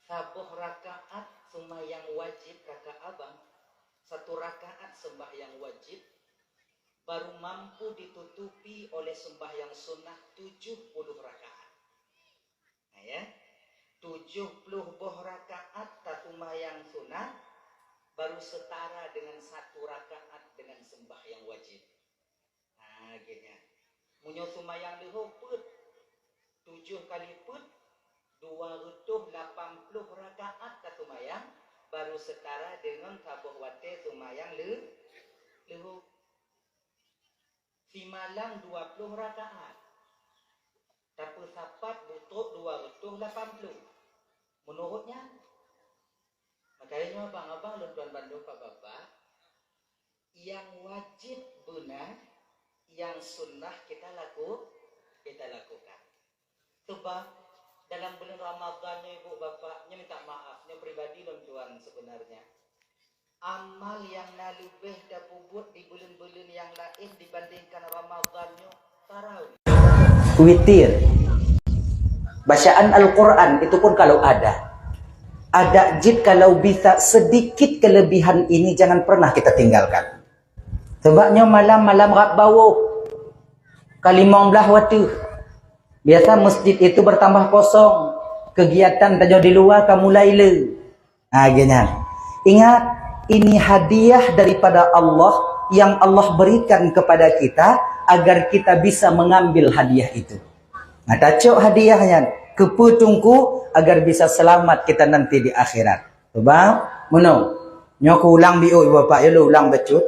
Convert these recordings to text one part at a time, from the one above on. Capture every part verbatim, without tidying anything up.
Saboh rakaat seumayang wajib rakaat abang, satu rakaat sembahyang wajib baru mampu ditutupi oleh sembahyang sunnah tujuh puluh rakaat. Nah, ya. Tujuh puluh boh rakaat taseumayang sunat baru setara dengan satu rakaat dengan sembahyang wajib. Ha, geuh nyan. Meunyoe seumayang leuhô peuet, tujoh kali peuet, dua reutôh lapan ploh rakaat taseumayang, baru setara deungon saboh watée seumayang leu-, leuhô. Simalam dua ploh rakaat, tapeusapat butrok dua reutôh lapan ploh. Meunurot nyan, makajih nyoe abang-abang lôn tuan bandum pak bapak, nyang wajéb beuna, nyang sunnah kita laku-, kita lakukan. Sebab dalam bulan Ramadhan nyoe, ibu bapak, nyoe minta maaf, nyoe pribadi lôn tuan sebenarnya. Amal nyang na leubeh tapeubuet di buleuen-buleuen nyang laén dibandingkan Ramadhan nyoe tarawih. Witir. Bacaan Al-Quran itu pun kalau ada. Ada jid kalau bisa sedikit kelebihan ini jangan pernah kita tinggalkan. Sebab nyoe malam-malam rab bawoh. Ka limong blaih wateuh. Biasa masjid itu bertambah kosong. Kegiatan tanyoe di luwa ka mulai le. Ha, geuh nyan. Ingat, ini hadiah daripada Allah yang Allah berikan kepada kita agar kita bisa mengambil hadiah itu. Nah, tacok hadiah nyan, keupeue teungku, agar bisa selamat kita nanti di akhirat. Coba, meunoe. Nyoe kuulang biôh, ibu bapak, ya, lôn ulang bacut.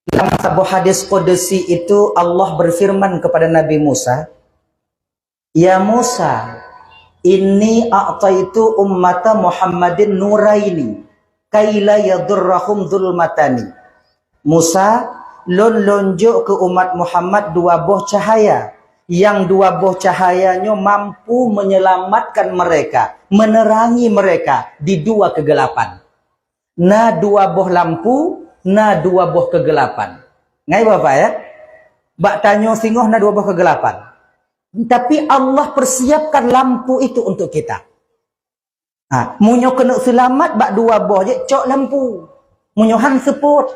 Dalam saboh hadis kudusi itu, Allah berfirman kepada Nabi Musa, "Ya Musa, inni a'taitu ummata Muhammadin nuraini, kaila yadurrahum zulmatani." Musa, lôn lonjok keu umat Muhammad dua boh cahaya. Nyang dua boh cahaya nyoe mampu menyelamatkan mereka, menerangi mereka di dua kegelapan. Na dua boh lampu, na dua boh kegelapan. Ngai bapak ya? Bak tanyoe singoh na dua boh kegelapan. Tapi Allah persiapkan lampu itu untuk kita. Ha, meunyoe keuneuk seulamat bak dua boh jih cok lampu. Meunyoe han seupôt.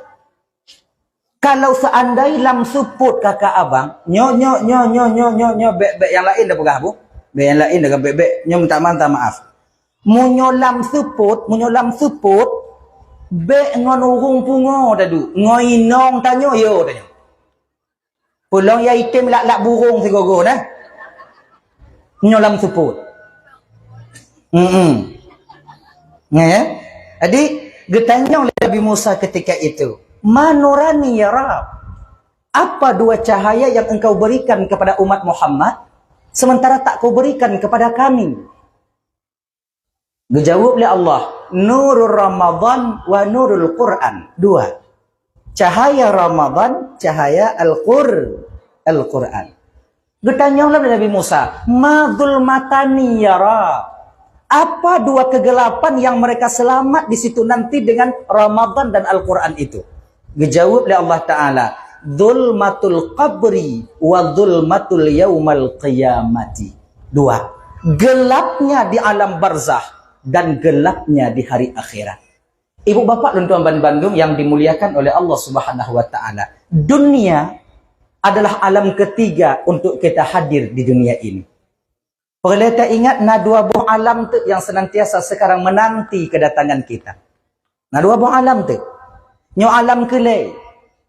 Kalau seandai lam seupôt kakak abang, nyo, nyo, nyo, nyo, nyo, nyo, nyo, bek, bek nyang laén dah peugah bu. Bek nyang laén dah bek, bek. Nyo minta maaf, minta maaf. Meunyoe lam seupôt, meunyoe lam seupôt, bek ngon ureuëng pungo tadu, ngon inong tanyoe yo tanyoe. Peulong ya item lak-lak burung sigogo nah. Nyoe lam seupôt. Hmm. Nggak ya? Jadi, geutanyong lé Nabi Musa ketika itu, "Ma nurani ya Rab? Apa dua cahaya yang engkau berikan kepada umat Muhammad, sementara tak kau berikan kepada kami?" Geujaweueb lé Allah, "Nurur Ramadan wa nurul Quran." Dua. Cahaya Ramadan, cahaya Al-Qur-, Al-Quran. Geutanyong lom lé Nabi Musa, "Ma zulmatani ya Rab?" Apa dua kegelapan yang mereka selamat di situ nanti dengan Ramadan dan Al-Quran itu? Geujaweueb lé Allah Ta'ala, "Zulmatul qabri wa zulmatul yaumal qiyamati." Dua. Gelapnya di alam barzah dan gelapnya di hari akhirat. Ibu bapak lôn tuan ban-, bandum yang dimuliakan oleh Allah Subhanahu wa Ta'ala. Dunia adalah alam ketiga untuk kita hadir di dunia ini. Peureulée taingat na dua boh alam teuk yang senantiasa sekarang menanti kedatangan kita. Na dua boh alam teuk. Nyoe alam keulée.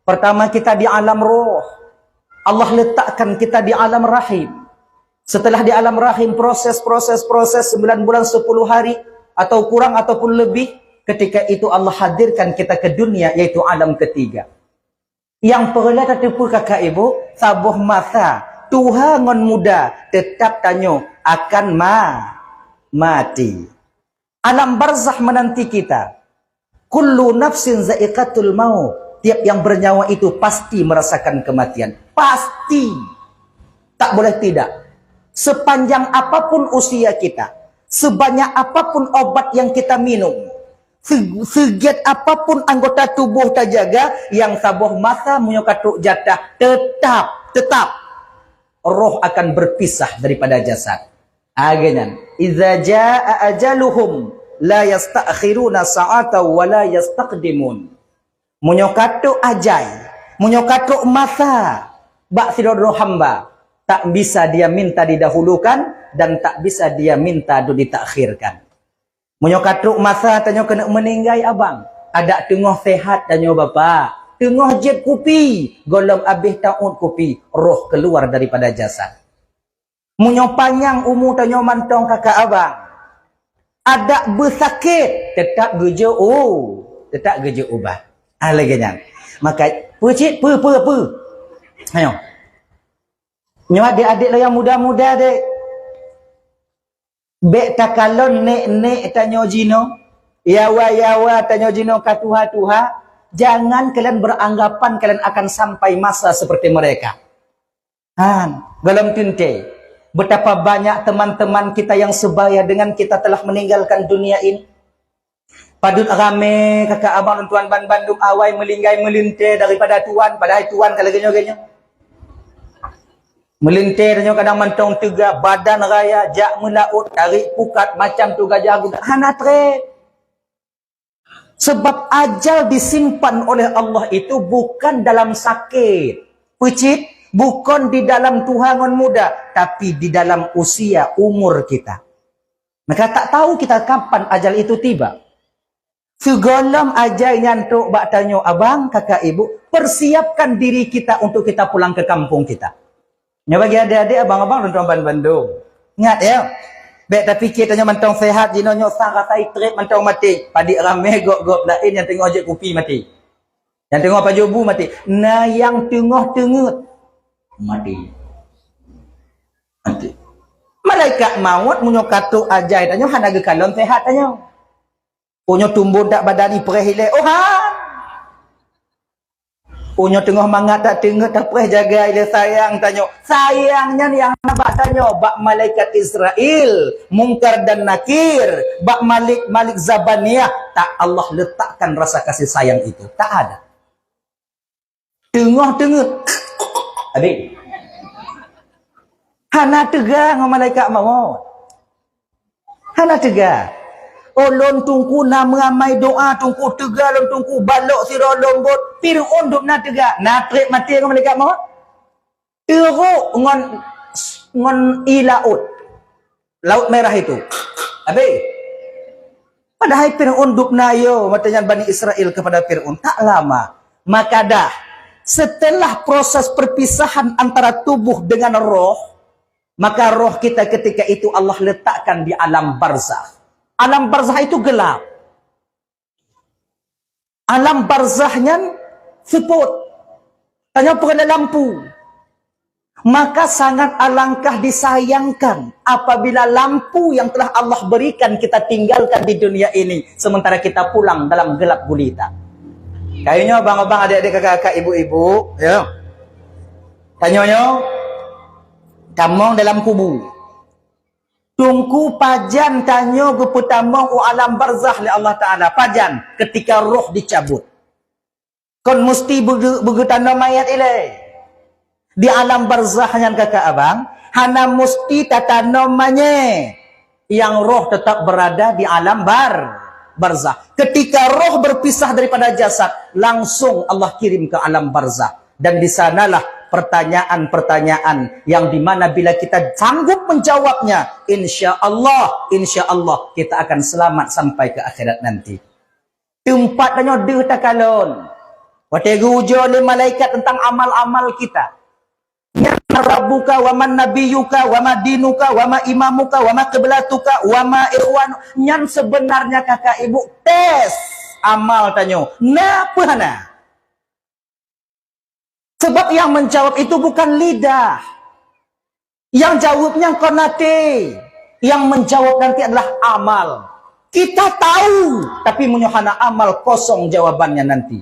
Pertama kita di alam roh. Allah letakkan kita di alam rahim. Setelah di alam rahim, proses, proses, proses sembilan bulan sepuluh hari atau kurang ataupun lebih, ketika itu Allah hadirkan kita ke dunia, yaitu alam ketiga. Nyang peureulée tateupeue kakak ibu, saboh masa tuha ngon muda teutap tanyoe akan ma-, mati. Alam barzakh menanti kita. Kullu nafsin za'iqatul maut. Tiap yang bernyawa itu pasti merasakan kematian. Pasti. Tak boleh tidak. Sepanjang apapun usia kita, sebanyak apapun obat yang kita minum, se-, segiat apapun anggota tubuh tajaga, nyang saboh masa meunyoe ka trok jatah, tetap, tetap roh akan berpisah daripada jasad. Lagée nyan, "Idza jaa ajaluhum la yasta'khiruna sa'atan wa la yastaqdimun." Meunyoe ka trok ajai, meunyoe ka trok masa bak sidroe-droe hamba, tak bisa dia minta didahulukan dan tak bisa dia minta untuk ditakhirkan. Meunyoe ka trok masa tanyoe keuneuk meuninggai abang, adak teungoh sehat tanyoe bapak, teungoh jép kupi, gohlom abéh taôt kupi, roh keluar daripada jasad. Meunyoe panyang umu tanyoe mantong kakak abang, adak beusakét, teutap geujok u, teutap geujok ubah. Ah, lagée nyan. Maka, peue cit, peue, peue, peue. Ayo. Nyoe adék-adék lôn nyang muda-muda deh. Bék takalon nék-nék tanyoe jinoe, yawa-yawa tanyoe jinoe ka tuha-tuha, jangan kalian beranggapan kalian akan sampai masa seperti mereka. Han, gohlom teuntée, betapa banyak teman-teman kita yang sebaya dengan kita telah meninggalkan dunia ini. Padub ramé kakak abang lôn tuan ban bandum awai meulinggai meulintée daripada tuan, padahai tuan ka lagée nyoe-lagée nyoe. Meulintée tanyoe kadang mantong teuga, badan raya, jak meulaôt, tarék pukat, macam tu gajah guda, hana treb. Sebab ajal disimpan oleh Allah itu bukan dalam sakét, peue cit, bukan di dalam tuha ngon muda, tapi di dalam usia, umur kita. Maka tak tahu kita kapan ajal itu tiba. Sigohlom ajai nyan trok bak tanyoe abang, kakak, ibu, persiapkan diri kita untuk kita pulang ke kampung kita. Nyoe bagi adék-adék, abang-abang, lôn tuan ban bandum. Ingat ya, bék tapike tanyoe mantong sehat, jinoe nyoe sang rasa treb mantong maté. Padub ramé gop-gop laén nyang teungoh jép kupi maté. Nyang teungoh pajoh bu maté. Na nyang teungoh teungeut maté. Maté. Malaikat maut meunyoe ka trok ajai tanyoe hana geukalon sehat tanyoe. Uroe nyoe tumbon that badan ipreh ilée, oh han! Uroe nyoe teungoh mangat that teungeut tapreh jaga ilée sayang tanyoe. Sayang nyan nyang na bak tanyoe, bak malaikat Israel, Mungkar dan Nakir, bak Malik, Malik Zabaniah, tak Allah letakkan rasa kasih sayang itu. Tak ada. Teungoh teungeut. Habéh. Hana teuga ngon malaikat maut. Hana teuga. Oh, lôn Teungku na meuamai doa, Teungku, teuga lôn Teungku, balok sidroe lôn bot. Fir'aun dum na teuga. Na treb maté ngon malaikat maut. Teurok ngon, ngon ié laôt. Laut Merah itu. Habéh. Padahai Fir'aun dum na yo, mata nyan Bani Israel kepada Fir'aun. Tak lama. Maka dah, setelah proses perpisahan antara tubuh dengan roh, maka roh kita ketika itu Allah letakkan di alam barzakh. Alam barzakh itu gelap. Alam barzakh nyan seupôt. Tanyoe peureulée lampu. Maka sangat alangkah disayangkan apabila lampu yang telah Allah berikan kita tinggalkan di dunia ini, sementara kita pulang dalam gelap gulita. Kayunyoe abang-abang, adik-adik, kakak-kakak, ibu-ibu, ya. Tanyoe nyoe tamong dalam kubu. Teungku, pajan tanyoe geupeutamong u alam barzakh lé Allah Taala? Pajan? Ketika roh dicabut. Kon musti beuge-, beugeutanom mayét ilée. Di alam barzakh nyan, kakak abang, hana musti tatanom manyét. Nyang roh tetap berada di alam bar-, barzakh. Ketika roh berpisah daripada jasad, langsung Allah kirim ke alam barzakh. Dan di sanalah pertanyaan-pertanyaan yang dimana bila kita sanggup menjawabnya, insya Allah, insya Allah kita akan selamat sampai ke akhirat nanti. Teumpat tanyoe deuh takalon. Watée geuujoe lé malaikat tentang amal-amal kita. Nyan rabbuka, wa man nabiyyuka, wa ma dinuka, wa ma imamuka, wa ma qiblatuka, wa ma ikhwan. Nyan sebenarnya, kakak ibu, tes amal tanyoe. Na peue hana? Sebab yang menjawab itu bukan lidah. Yang jawab nyan kon até. Yang menjawab nanti adalah amal. Kita tahu, tapi meunyoe hana amal, kosong jawabannya nanti.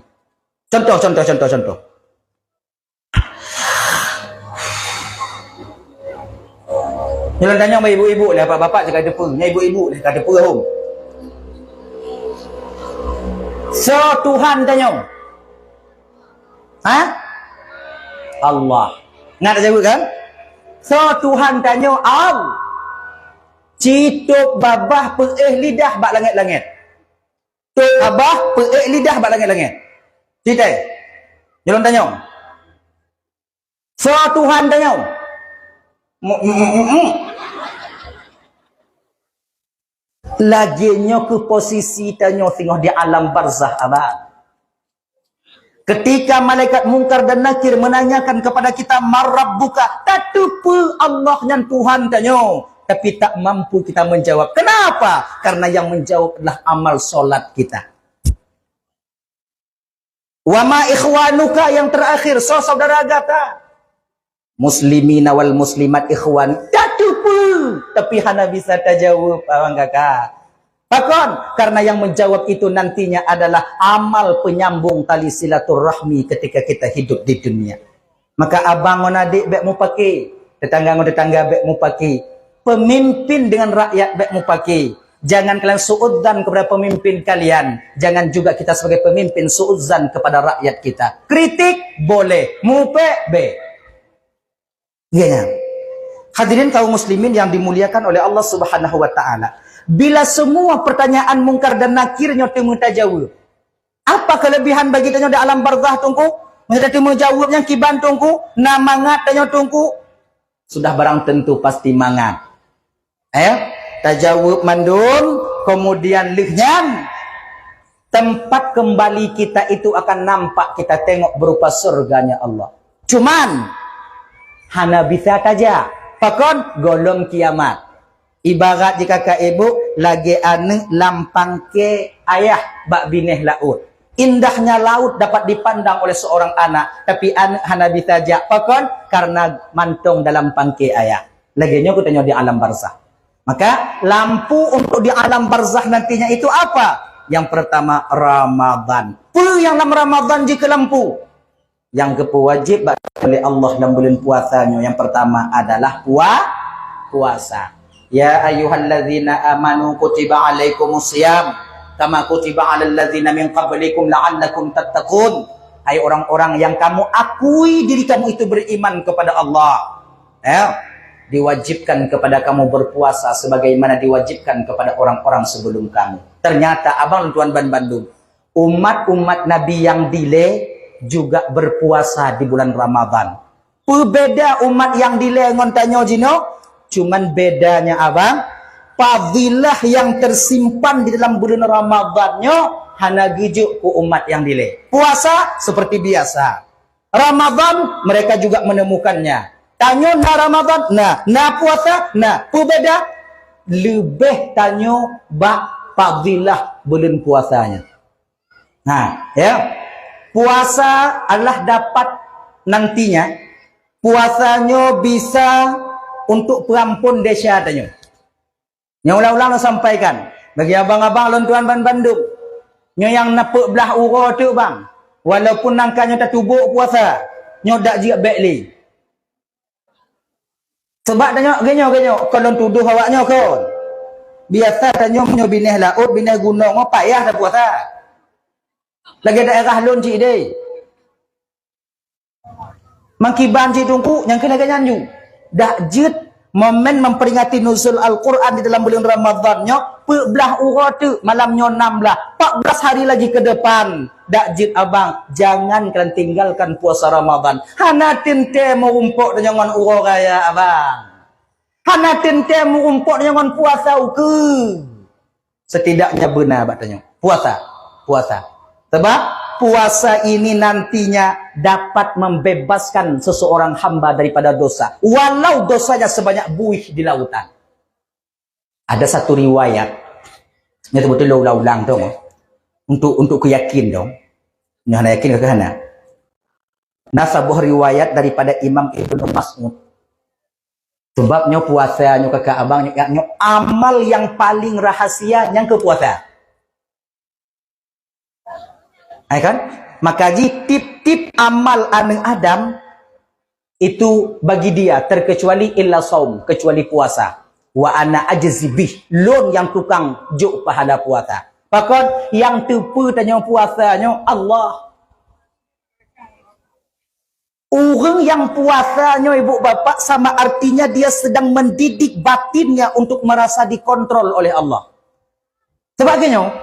Contoh, contoh, contoh, contoh. Nyoe lôn tanyong bak ibu-ibu lah, bapak-bapak cit ka teupeu. Nyoe ibu-ibu lah ka teupeu hom. Soe Tuhan tanyoe? Ha? Allah. Ingat dah jaweueb kan? Soe Tuhan tanyoe? Allah. Ci tôb babah peuéh lidah bak langét-langét. Tôb babah peuéh lidah bak langét-langét. Ci tée. Jolom tanyong. Soe Tuhan tanyoe? Mu-, mu-, mu-, mu-, mu-. Lagée nyoe keuh posisi tanyoe singoh di alam barzakh, abang. Ketika malaikat Mungkar dan Nakir menanyakan kepada kita, "Man Rabbuka?" Tateupeue Allah nyan Tuhan tanyoe, tapi tak mampu kita menjawab. Kenapa? Karena yang menjawab adalah amal solat kita. "Wa ma ikhwanuka?" Yang terakhir, soe saudara gata? "Muslimina wal muslimat ikhwan." Tateupeue, tapi hana bisa tajaweueb, awang gata. Pakon? Karena yang menjawab itu nantinya adalah amal penyambung tali silaturahmi ketika kita hidup di dunia. Maka abang ngon adék bék mupaki, teutangga ngon teutangga bék mupaki. Pemimpin dengan rakyat bék mupaki. Jangan kalian suudzan kepada pemimpin kalian. Jangan juga kita sebagai pemimpin suudzan kepada rakyat kita. Kritik boleh, mupék bék. Iya nyan. Hadirin kaum muslimin yang dimuliakan oleh Allah Subhanahu wa taala. Bila semua pertanyaan Mungkar dan Nakir nyoe teumeutajaweueb, apa kelebihan bagi tanyoe di alam barzakh, Teungku? Meunyoe teumeutajaweueb nyang kiban, Teungku, na mangat tanyoe, Teungku? Sudah barang tentu pasti mangat. Eh, tajaweueb mandum, kemudian lheueh nyan tempat kembali kita itu akan nampak, kita tengok berupa surganya Allah. Cuman hana bisa tajak. Pakon? Gohlom kiamat. Ibarat jih kakak ibu lagée aneuëk lam pangke ayah bak binéh laôt. Indahnya laut dapat dipandang oleh seorang anak, tapi aneuëk hana bisa jak. Pakon? Karena mantong dalam pangke ayah. Lagée nyoe geutanyoe di alam barzakh. Maka lampu untuk di alam barzakh nantinya itu apa? Yang pertama, Ramadan. Peue nyang lam Ramadan jih keu lampu? Nyang geupeuwajéb bak oleh Allah lam buleuen puasa nyoe, nyang pertama adalah pua-, puasa. "Ya ayyuhallazina amanu kutiba alaikumus siyam kama kutiba alal ladzina min qablikum la'allakum tattaqun." Hai orang-orang yang kamu akui diri kamu itu beriman kepada Allah, ya, diwajibkan kepada kamu berpuasa sebagaimana diwajibkan kepada orang-orang sebelum kamu. Ternyata abang tuan ban bandum, umat-umat Nabi yang dilée juga berpuasa di bulan Ramadan. Peubeda umat nyang dilée ngon tanyoe jinoe, cuman bedanya abang, fadilah nyang tersimpan di dalam buleuen Ramadan nyoe hana geujok keu umat nyang dilée. Puasa seperti biasa. Ramadan mereka juga menemukannya. Tanyoe na Ramadan, na, na puasa, na. Peubeda leubeh tanyoe bak fadilah buleuen puasa nyoe. Nah, ya. Puasa adalah dapat nantinya, puasa nyoe bisa untuk peurampon desya tanyoe. Nyang ulang-ulang lôn sampaikan, bagi abang-abang lôn tuan ban bandum, nyoe nyang neupeuet blah uroe teuk bang, walaupun nangka nyoe tatubôk puasa, nyoe dak jeuet bék lé. Sabab tanyoe, geunyoe, geunyoe, kon lôn tudoh awak nyoe kon. Biasa tanyoe meunyoe binéh laôt, binéh gunong, oh, payah tapuasa. Lagée daerah lôn cit deh. Mangkiban cit Teungku, nyang keuneuk lagée nyan ju. Dak jeuet momen memperingati nuzul Al-Quran di dalam buleuen Ramadan nyoe, peuet blah uroe teuk, malam nyoe nam blah, empat belas hari lagi ke depan. Dak jeuet abang, jangan kalian tinggalkan puasa Ramadan. Hana teuntée meurumpok tanyoe ngon uroe raya abang. Hana teuntée meurumpok tanyoe ngon puasa ukeue. Setidaknya beuna bak tanyoe. Puasa. Puasa. Sebab puasa ini nantinya dapat membebaskan seseorang hamba daripada dosa. Walau dosanya sebanyak buih di lautan. Ada satu riwayat, nyoe beutôi lôn ulang-ulang tu, untuk, untuk keuyakin tu. Nyoe hana yakin ke hana? Na saboh riwayat daripada Imam Ibnu Mas'ud. Sebab nyoe puasa nyoe kakak abang nyoe, nyoe amal nyang paling rahasia nyang keu puasa. Hai kan? Maka jih tiep-tiep amal aneuëk Adam itu bagi dia terkecuali illa saum, kecuali puasa. Wa ana ajzi bih, lôn nyang tukang jok pahala puasa. Pakon nyang teupeue tanyoe puasa nyoe Allah. Ureuëng nyang puasa nyoe, ibu bapak, sama artinya dia sedang mendidik batinnya untuk merasa dikontrol oleh Allah. Sebab geuh nyoe,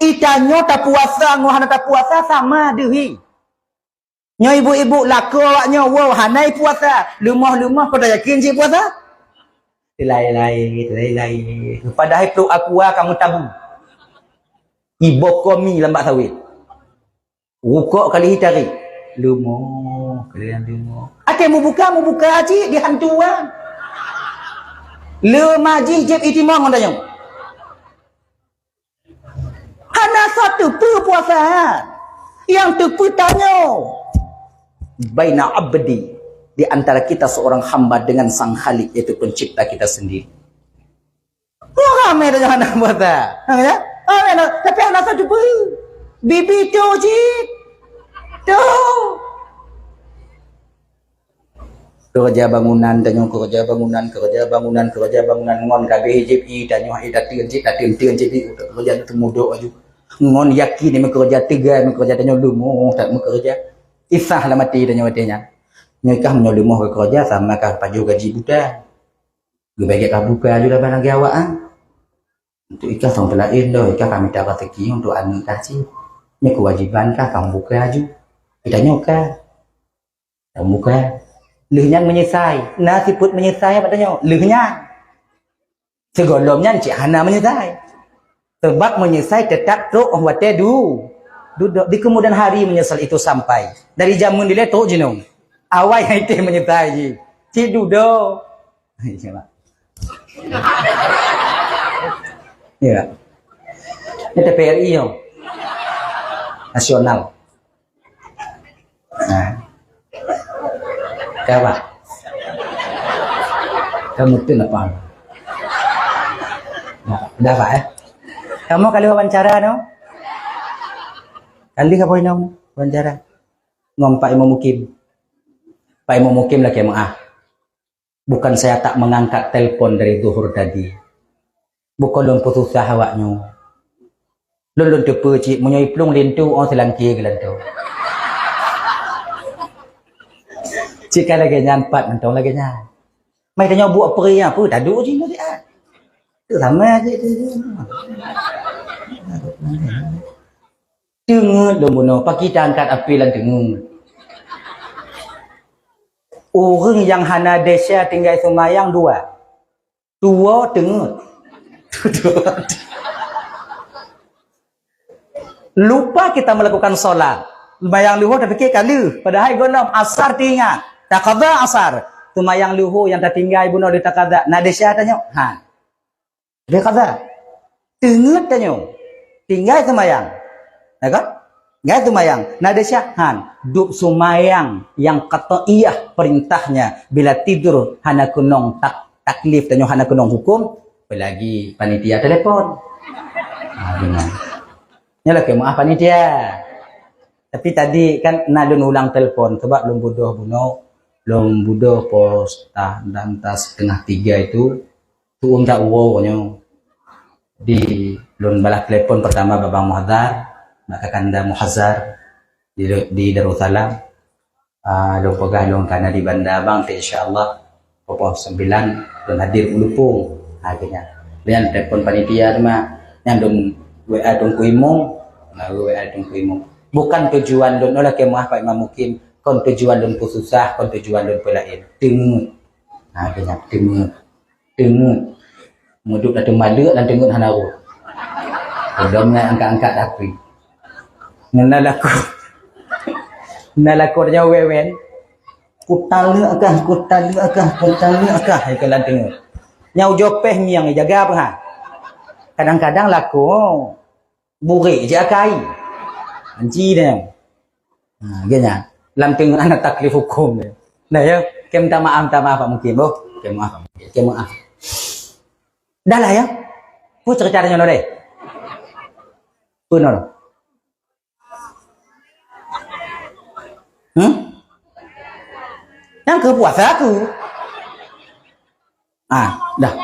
ita nyoe tapuasa ngon hana tapuasa sama deuh. Nyoe ibu-ibu lakoe awak nyoe, wow, hana puasa, leumoh-leumoh, padahai yakin cit puasa. Teulai-lai, teulai-lai. Padahai pluek aqua ka meutabu. Iboh komi lam bak sawét. Rukok kali tarék. Leumoh, kalian leumoh. Até mubuka, mubuka cit di hantuan. Leumah jih jieb itimong ngon tanyoe. Hana soe teupeu puasa. Nyang teupeu tanyoe. Baina abdi, di antara kita seorang hamba dengan Sang Khalik, yaitu pencipta kita sendiri. Wah, ramé dah hana puasa. Ha, ya? Ramé dah, tapi hana soe teupeu. Bibi tu cit. Tu. Keureuja bangunan, tanyoe keureuja bangunan, keureuja bangunan, keureuja bangunan, ngon ka abéh jieb ié, tanyoe ié tateun cit, tateun-teun cit ié, keureuja teumudok laju. Ngon yakin meukeureuja teuga, meukeureuja tanyoe leumoh that meukeureuja. Isah lam até tanyoe watée nyan. Nyoe kah meunyoe leumoh keureuja sama kah pajoh gaji buta. Geubagét kah buka laju lam lagée awak, ah. Untuk ikah sang teulaén doh, ikah ka mita raseuki untuk aneuk kah cit. Nyoe keuwajiban kah, kang buka laju. Geutanyoe kah? Kang buka. Lheueh nyan meunyeusai. Na sifeuet meunyeusai bak tanyoe. Lheueh nyan. Sigohlom nyan cit hana meunyeusai. Sebab meunyeusai teutap trok watée du-, dudoe. Di kemudian hari menyesal itu sampai. Dari jameun dilée trok jinoe. Awai hai teuh meunyeusai jih. Cit dudoe. Iya, Pak. Iya. Ini T V R I yo. Nasional. Nah. Ka, Pak. Kamu tu apa? Nah, udah, Pak, eh? Kamu kali wawancara, no? Kali apa ini wawancara? Ngon Pak Imam Mukim. Pak Imam Mukim lagi maaf. Bukan saya tak mengangkat telepon dari zuhur tadi. Bukon lôn peususah awak nyoe. Lôn, lôn teupeu cit, meunyoe iplueng linto, oh, seulangké geulanto. Cit ka lagée nyan, pat mantong lagée nyan. Mai tanyoe buet peue, peue tadu jih nyan, ah. Tu sama aja tu. Teungeut lôn bunoe, pakita angkat api lam teungeut. Ureuëng nyang hana desya tinggai seumayang dua. Tuwoe teungeut. Lupa kita melakukan sholat. Seumayang luhur tapike ka lheueh, padahai gohlom asar teuingat. Taqadha asar. Seumayang luhur nyang tatinggai bunoe di taqadha. Na desya tanyoe? Ha. Dia kata, teungeut tanyoe, tinggai seumayang. Ya kan? Tinggai seumayang. Na desya? Han. Dub seumayang nyang qat'iyah perintahnya. Bila tidur, hana keunong tak-, taklif tanyoe, hana keunong huköm. Apalagi panitia telepon. Ha, beuna. Nyoe lakée meuah panitia. Tapi tadi kan na lôn ulang telepon, sebab lôn budoh bunoe, lôn budoh poh setah-, dan tas setengah tiga itu, tu'um dak uwoe nyoe. Di lôn balas telepon pertama bak Bang Muhazar, bak Kakanda Muhazar di, di Darussalam. Ah, lôn peugah lôn kana di Banda Abang, insya Allah, poh sembilan lôn hadir u Lupung. Ha, geuhnyan. Nyan telepon panitia teuma. Nyan lôn W A Teungku Imum. Nah, W A Teungku Imum. Bukan tujuan lôn, oh, lakée meuah Pak Imam Mukim. Kon tujuan lôn peususah, kon tujuan lôn peulaén. Teungeut. Ha, geuhnyan, teungeut. Teungeut. Meuduek lam teuma leuek, lam teungeut hana rot. Lom ngai angkat-angkat api. Ngon na lakoe. Na lakoe nyoe wewen. Kutaleuek kah, kutaleuek kah, kutaleuek kah, hai keu lam teungeut. Nyang ujoe péh ngieng jaga peue ha. Kadang-kadang lakoe. Burek je akai. Anci dia. Ha, geuhnyan. Lam teungeut hana taklif huköm dia. Nah, ya. Kém minta maaf, minta maaf Pak Mukim, boh. Kém maaf, Pak Mukim. Kém maaf. Dah lah, ya. Peue cerita nyoe deh? Peue nyoe? Hmm? Nyang keu puasa aku. Ah, dah.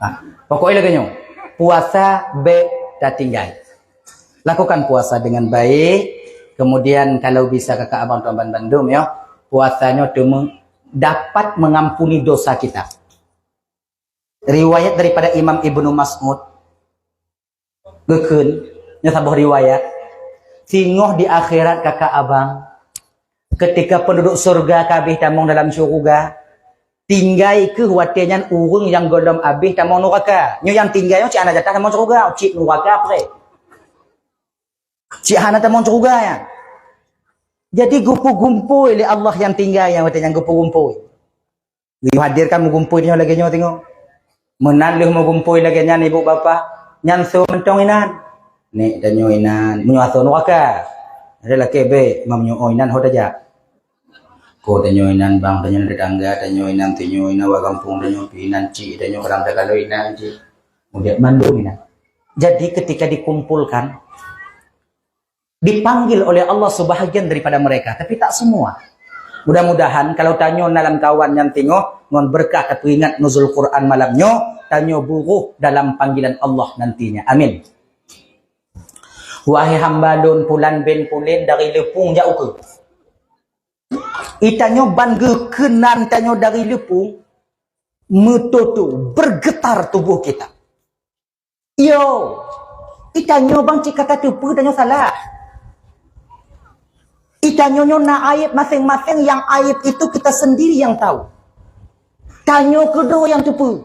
Ah, pokoknya lagée nyoe. Puasa bék tatinggai. Lakukan puasa dengan baik. Kemudian kalau bisa kakak abang tuan bandum ya, puasa nyoe teuma dapat mengampuni dosa kita. Riwayat daripada Imam Ibnu Mas'ud, geukheun, nyoe saboh riwayat, singoh di akhirat kakak abang, ketika penduduk surga ka habéh tamong dalam syuruga, tinggai kheueh watée nyan ureuëng nyang gohlom habéh tamong nuraka. Nyoe nyang tinggai nyoe cit hana jatah tamong syuruga, cit nuraka preh. Cit hana tamong syuruga nyan. Jadi geupeugumpôi lé Allah nyang tinggai nyan watée nyan geupeugumpôi. Geuyue hadir kan meugumpôi nyoe lagée nyoe teungoh. Meunan lheueh meugumpôi lagée nyan ibu bapak, nyan soe mantong inan. Nek tanyoe inan, meunyoe asoe nuraka. Ada lakée bék, meunyoe inan ho tajak. Ko tanyoe inan bang, tanyoe tetangga, tanyoe inan, tanyoe inan wak gampông, tanyoe pi inan cik, tanyoe kadang tagalo inan cik. Kemudian mandum inan. Jadi ketika dikumpulkan, dipanggil oleh Allah sebahagian daripada mereka, tapi tak semua. Mudah-mudahan kalau tanyoe na lam kawan nyang teungoh ngon berkah tapeuingat nuzul Quran malam nyoe, tanyoe buroh dalam panggilan Allah nantinya. Amin. Wahai hamba lôn pulan bin pulen dari Leupung jak ukeue. Itanyoe ban geukeunan tanyoe dari Leupung, meutoto bergetar tubuh kita. Yo, itanyoe bang cit ka tateupeue tanyoe salah. Itanyoe nyoe na aib maséng-maséng, yang aib itu kita sendiri yang tahu. Tanyoe keudroe nyang teupeue.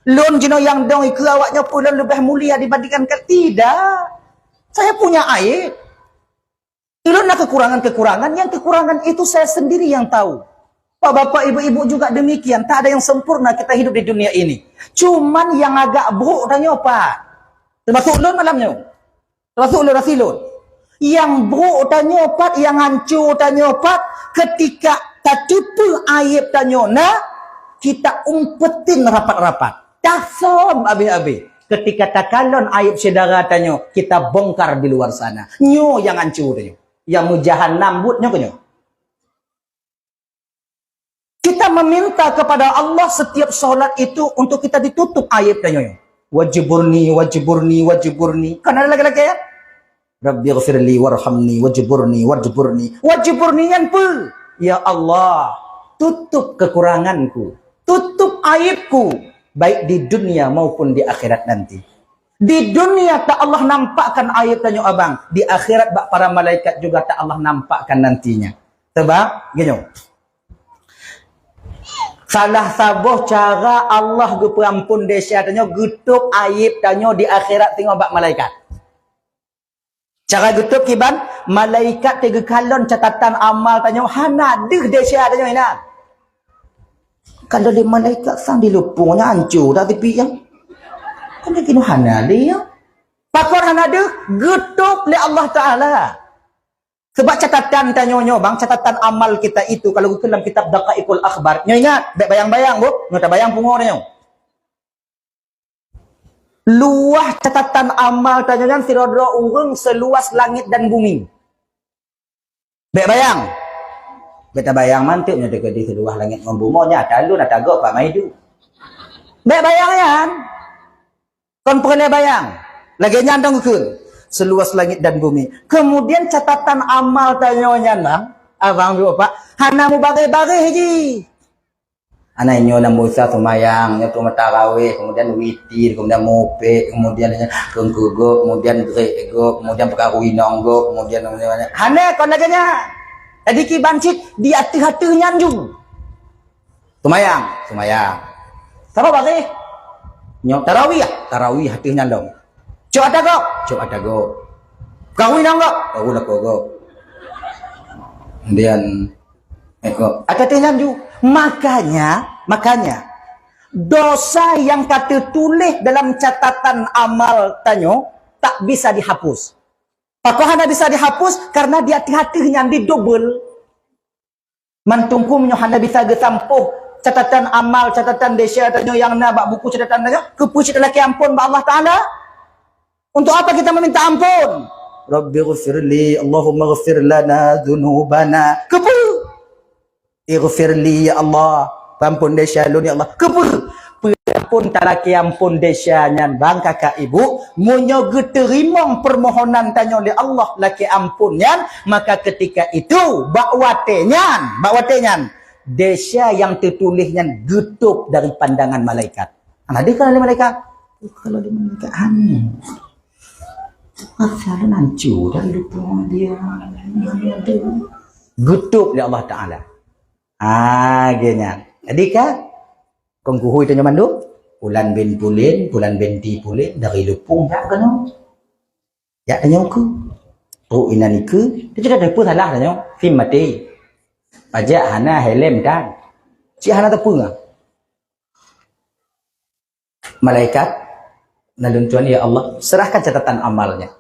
Lôn jinoe nyang dong ikeue awak nyoe peue lôn leubeh mulia dibandingkan ka-, tidak. Saya punya aib. Ulôn na kekurangan-kekurangan, yang kekurangan itu saya sendiri yang tahu. Pak bapak, ibu-ibu juga demikian, tak ada yang sempurna kita hidup di dunia ini. Cuman yang agak buruk tanyoe pat. Termasuk ulôn malam nyoe. Termasuk ulôn, rasa ulôn. Yang buruk tanyoe pat, yang hancur tanyoe pat, ketika tateupeue aib tanyoe na, kita umpetin rapat-rapat. Tasöm abéh-abéh. Ketika takalon aib syedara tanyoe, kita bongkar di luar sana. Nyoe nyang hancô tanyoe. Nyang meujahanam buet nyoe keunyoe. Kita meminta kepada Allah setiap salat itu untuk kita ditutup aib tanyoe. Wajburni, wajburni, wajburni. Kan ada lagi-lagi ya? Rabbighfirli warhamni wajburni, wajburni. Wajburni nyan peue? Ya Allah, tutup kekuranganku, tutup aibku, baik di dunia maupun di akhirat nanti. Di dunia tak Allah nampakkan aib tanyoe abang, di akhirat bak para malaikat juga tak Allah nampakkan nantinya. Sebab, gini, salah saboh cara Allah geupeuampun desya tanyoe, geutôp aib tanyoe di akhirat teungoh bak malaikat. Cara geutôp kiban, malaikat teuh geukalon catatan amal tanyoe hana deuh desya tanyoe inan. Kalau lé malaikat sang di Leupung nyan hancô dah tepi nyan. Kan lagèe hana lé nyan. Pakon hana deuh, geutôp lé Allah Taala. Sebab catatan tanyoe nyoe bang, catatan amal kita itu kalau geukheun lam kitab Daqaiqul Akhbar. Nyoe ingat, bèk bayang-bayang bu, nyoe tabayang pungo tanyoe. Luwah catatan amal tanyoe nyan sidroe-droe ureueng seluas langit dan bumi. Bèk bayang. Bèk tabayang mantong nyoe teukeudi seluas langit ngon bumoe nyan ata lôn ata gob Pak Maidu. Bèk bayang nyan. Kon peureulèe bayang. Lagèe nyan dong geukheun. Seluas langit dan bumi. Kemudian catatan amal tanyoe nyan bang, abang bu Pak, hana mubareh-bareh jih. Hana nyoe lam bosa seumayang, nyoe teuma tarawih, kemudian witir, kemudian mupèk, kemudian keungkeu gob, kemudian grek gob, kemudian peukaru inong gob, kemudian, kemudian hana kon lagèe nyan. Jadi kiban cit di ateueh-ateueh nyan ju. Seumayang, seumayang. Saboh bareh. Nyoe tarawih, tarawih ateueh nyan lom. Cok ata gob, cok ata gob. Peukaru inong gob, peukaru lakoe gob. Kemudian, eh, gob. Ata teuh nyan ju. Makanya, makanya, dosa yang ka teutuléh dalam catatan amal tanyoe tak bisa dihapus. Pakon hana bisa dihapus? Karena di ateueh-ateueh nyan didouble. Mantong keuh meunyoe hana bisa geusampôh catatan amal, catatan desya tanyoe nyang na bak buku catatan tanyoe, keupeue cit talakèe ampôn bak Allah Taala? Untuk apa kita meminta ampun? Rabbighfirli, Allahummaghfir lana dzunubana. Keupeue? Ighfirli, ya Allah, peuampôn desya lôn, ya Allah. Keupeue? Peuampôn Pun talakée ampôn desya nyan bang kakak ibu, meunyoe geuteurimong peumohonan tanyoe lé Allah lakée ampôn nyan, maka keutika itu bak watée nyan, bak watée nyan desya nyang teutuléh nyan geutôb dari pandangan malaikat. Hana deuh kalon lé malaikat. Kalau di malaikat hana. Asal nancu dari lubang dia. Geutôb lé Allah Taala. Ah, geuh nyan. Jadi kan, kon keuhôi tanyoe mandum, pulan bin pulan, pulan binti pulan, dari lupung jak keunoe. Jak tanyoe keu. Trok inan ikeue, teucok ada peue salah tanyoe, sim maté. Pajak hana helm dan. Cit hana teupeu. Malaikat, na lôn tuan, ya Allah, serahkan catatan amalnya.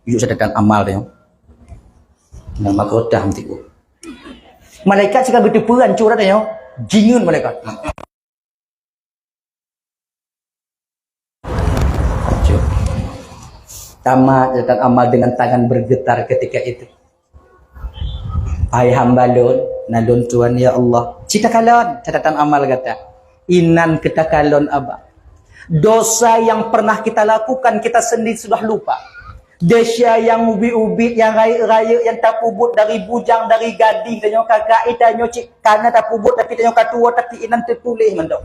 Yuk catatan amal dia. Nama kota tipu. Malaikat sika geuteupeue hancô dah dia. Jingeun malaikat. Hancô. Tamat catatan amal dengan tangan bergetar ketika itu. Hai hamba lôn, na lôn tuan, ya Allah. Cit takalon catatan amal gata. Inan keu takalon abang. Dosa yang pernah kita lakukan, kita sendiri sudah lupa. Desya nyang ubit-ubit, nyang rayeuk-rayeuk, nyang tapeubuet dari bujang, dari gadih, tanyoe kakak, eh, tanyoe cit kana tapeubuet, tapi tanyoe ka tuwoe, tapi inan teutuléh mantong.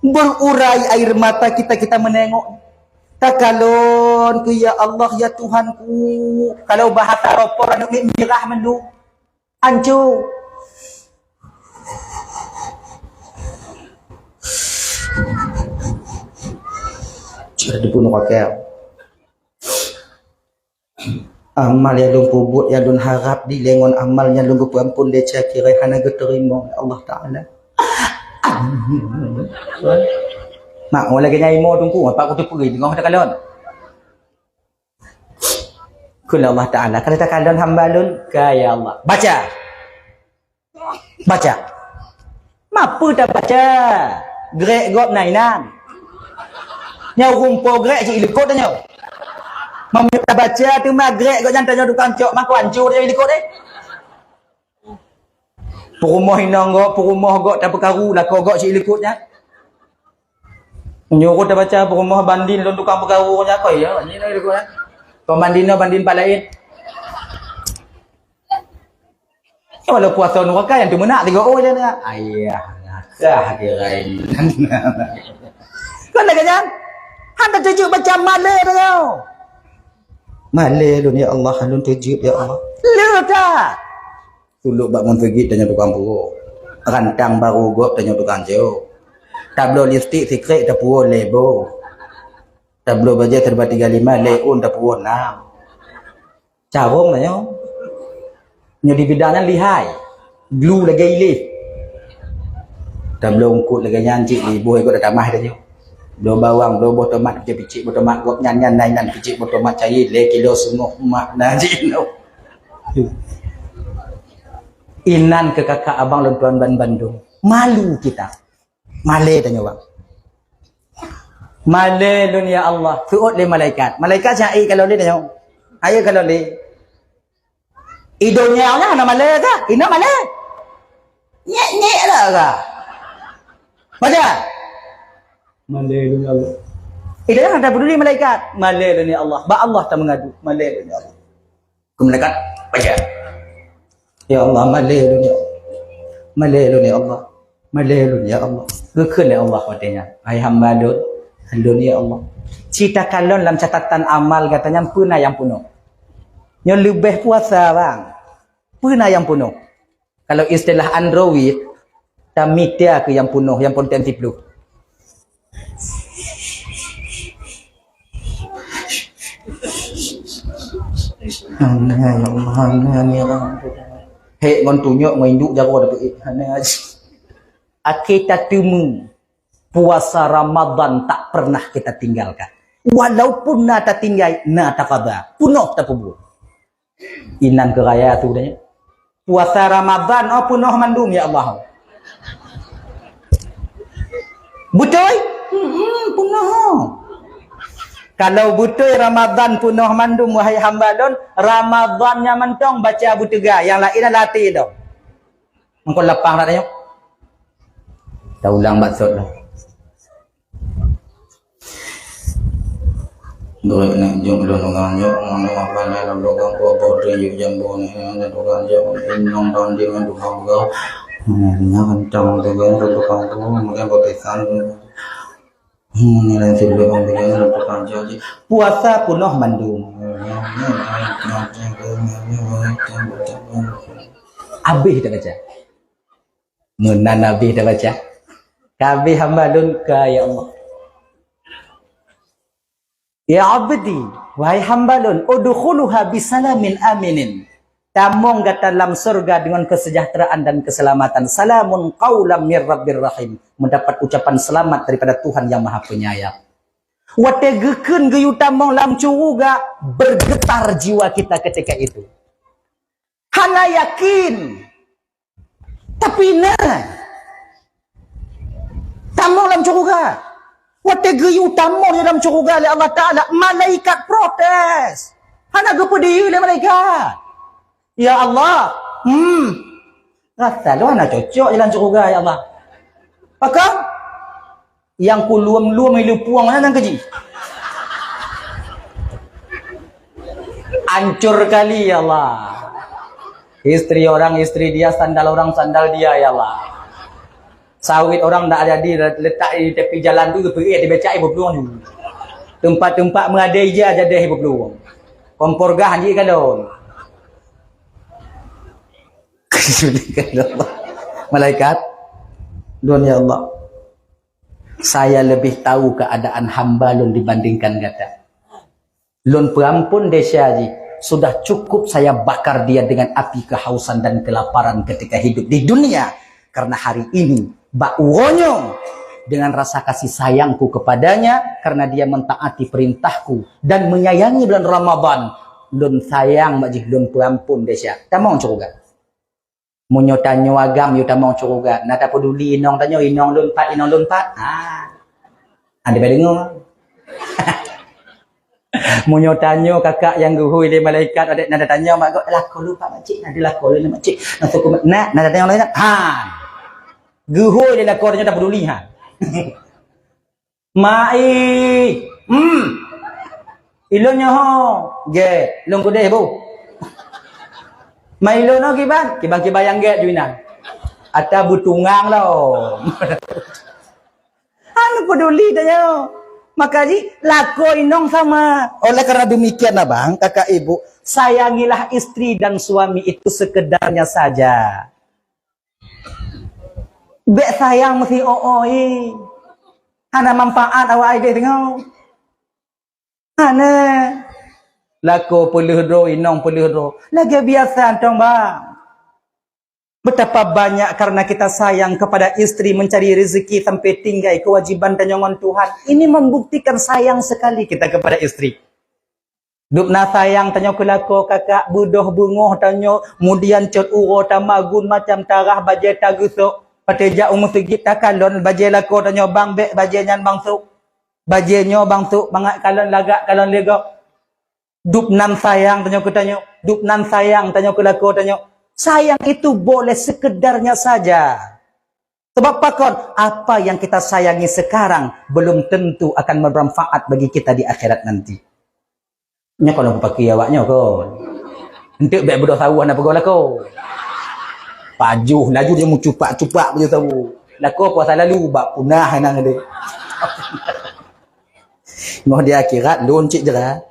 Berurai air mata kita, kita menengok. Takalon keu, "Ya Allah, ya Tuhanku." Kalau bahasa ropor, aneuk miet mirah mandum. Hancô. Cara dibunuh pakai. Amal nyang lôn peubuet, nyang lôn harab dilèe ngon amal nyang lôn geupeuampôn desya, kira hana geuteurimong lé Allah Taala. Mak, lagèe nyan imo teungku, apa aku teupeue deungon takalon. Kheun lé Allah Taala, "Ka takalon hamba lôn?" "Ka, ya Allah." "Baca." Baca. Mapeue tabaca? Grek gob na inan. Nyoe rumpok grek cit ilikot nyoe. Meunyoe tabaca teuma grek gob nyan tanyoe tukang cok, mako hancô tanyoe ilikot eh. Peurumoh inong gob, peurumoh gob tapeukaru, lakoe gob cit ilikot nyan. Nyoe tabaca peurumoh bandin lôn tukang peukaru nyan ko ya, ni na ilikot nyan. Kon bandin nyoe bandin pat laén. Walau puasa nuraka nyang teumeunak tiga oh je na. Ayah, nakah kira ini. Kan lagèe nyan? Hana teujeuet baca malèe tu. Malèe lôn ya Allah, lôn teujeuet ya Allah. Le that. Sulok bak meuseujid tanyoe tukang peuruok. Rantang barô gob tanyoe tukang jok. Tabloe lipstik sikrek tapuwoe lhèe boh. Tabloe bajèe serba tiga lima lhèe ôn tapuwoe nam. Carông tanyoe. Nyoe di bidang nyan lihai. Glu lagèe ilèe. Tabloe eungkôt lagèe nyan cit, iboh igoe tatamah tanyoe. Bloe bawang, bloe boh tomat, picik boh tomat, gobnyan nyan na inan picik boh tomat cayèe lhèe kilo singoh mak na cit nyoe. Inan keu kakak abang lôn tuan ban bandum. Malu kita. Malèe tanyoe bang. Malèe lôn ya Allah, seuôt lé malaikat. Malaikat siat kalon lé tanyoe. Ayo kalon lé. I donya nyan hana malèe ka? Inan malèe. Nyek-nyek dah ka. Baca. Malèe lôn ya Allah. I donya hana peduli malaikat. Malèe lôn ya Allah. Bak Allah ta meungadu. Malèe lôn ya Allah. Keu malaikat, baca. Ya Allah, malèe lôn ya Allah. Malèe lôn ya Allah. Malèe lôn ya Allah. Geukheun lé Allah watèe nyan, "Hai hamba lôn, lôn ya Allah." Cit takalon lam catatan amal gata nyan peue na nyang peunoh. Nyoe leubeh puasa bang. Peue na nyang peunoh. Kalau istilah Android, tamita keu nyang peunoh, nyang peunoh tem siploh. Hana, ya Allah, hana, ya Allah. Hek ngon tunyok, ngon induk jaroe dapeuet. Hana. Akhé tateumé puasa Ramadan tak pernah kita tinggalkan. Walaupun na tatinggai, na taqadha. Peunoh tapeubuet. Inan keu raya tu katanya. Puasa Ramadan, oh, peunoh mandum, ya Allah. Beutôi? Hmm, peunoh. Kalau beutôi Ramadan peunoh mandum, wahai hamba lôn, Ramadan nyan mantong baca beuteuga, nyang laén latih dong. Mangko lapang dak nyoe. Taulang batsot lah. Beureuek nyoe jok lôn ngon jok, ngon apa lé lôn lôn kong po po teuh jok jambo ni, ngon tukang jok, inong tahun dia ngon tukang gau. Nyan kencang tu kan, tukang tu, mungkin berpisah. Hmm, ni lain sibuk, mungkin tukang jok. Puasa peunoh mandum. Habéh dah baca. Meunan habéh dah baca. Habéh hamba lôn ka, ya Allah. Ya abdi, wahai hamba lôn, udkhuluha bisalamin aminin. Tamong gata lam surga dengan kesejahteraan dan keselamatan. Salamun qaulam mir rabbir rahim. Mendapat ucapan selamat daripada Tuhan yang Maha Penyayang. Watée geukheun geuyue tamong lam syeuruga, bergetar jiwa kita ketika itu. Hana yakin. Tapi na tamong lam syeuruga. Watée geuyue tamong lam syeuruga lé Allah Taala, malaikat protes. Hana geupeudiyeu lé malaikat. Ya Allah, hmm, rasa lôn hana cocok jalan syeuruga, ya Allah. Pakon? Nyang kulum-lum ilu puang na nyang keujih. Hancur kali, ya Allah. Istri orang, istri dia, sandal orang, sandal dia, ya Allah. Sawit orang dak jadi letak di tepi jalan tu, pergi dibecak ibu plueng tu. Tempat-tempat mengadai je jadi ibu plueng. Kompor gas hanji kalon. Malaikat, lôn, ya Allah. Saya lebih tahu keadaan hamba lôn dibandingkan gata. Lôn peuampun desya jih, sudah cukup saya bakar dia dengan api kehausan dan kelaparan ketika hidup di dunia. Karena hari ini, bak uroe nyoe, dengan rasa kasih sayangku kepadanya, karena dia mentaati perintahku dan menyayangi bulan Ramadan, lôn sayang bak jih, lôn peuampun desya. Tamong syeuruga. Meunyoe tanyoe agam yue tamong syeuruga, na tapeduli inong tanyoe, inong lôn pat, inong lôn pat. Ha. Ada bae deungoe. Meunyoe tanyoe kakak nyang geuhôi lé malaikat, adak na tanyoe mak gok, lakoe lôn pat makcik, na di lakoe lôn makcik. Na suku na, na tanyoe lôn. Ha. Geuhôi lé lakoe tanyoe tapeduli ha. Mai, hmm. Ilôn nyoe ho, gét, lôn keudeh bu. Mai ilôn ho kiban, kiban-kiban nyang gét ju inan. Ata beutungang lom. Hana peduli tanyoe. Maka jih, lakoe inong sama. Oleh karena demikian, abang, kakak ibu, sayangilah istri dan suami itu sekedarnya saja. Bék sayang meusi o-o, ih. Hana manfaat awak ideh teungoh. Hana. Lakoe peuleuh droe, inong peuleuh droe. Lagée biasa tong, bang. Betapa banyak karena kita sayang kepada istri, mencari rezeki sampai tinggai kewajiban tanyoe ngon Tuhan. Ini membuktikan sayang sekali kita kepada istri. Dub na sayang tanyoe keu lakoe kakak, beudoh beungoh tanyoe, mudian cot uroe tamagun macam tarah bajée tageusok. Watée jak u meuseujid takalon bajée lakoe tanyoe, bang, bék bajée nyan bang sôk. Bajée nyoe bang sôk, mangat kalon lagak kalon lé gob. Dub nan sayang tanyoe keu tanyoe, dub nan sayang tanyoe keu lakoe tanyoe. Sayang itu boleh sekedarnya saja. Sebab pakon, apa yang kita sayangi sekarang belum tentu akan bermanfaat bagi kita di akhirat nanti. Nyoe kon lôn peupaké awak nyoe kon. Enteuk bék beudoh sawoe hana peugah lakoe. Pajoh laju dia meucupak-cupak beudoh sawoe. Lakoe puasa lalu bak punah hana ngadeh. Ngoh di akhirat lôn cit jera.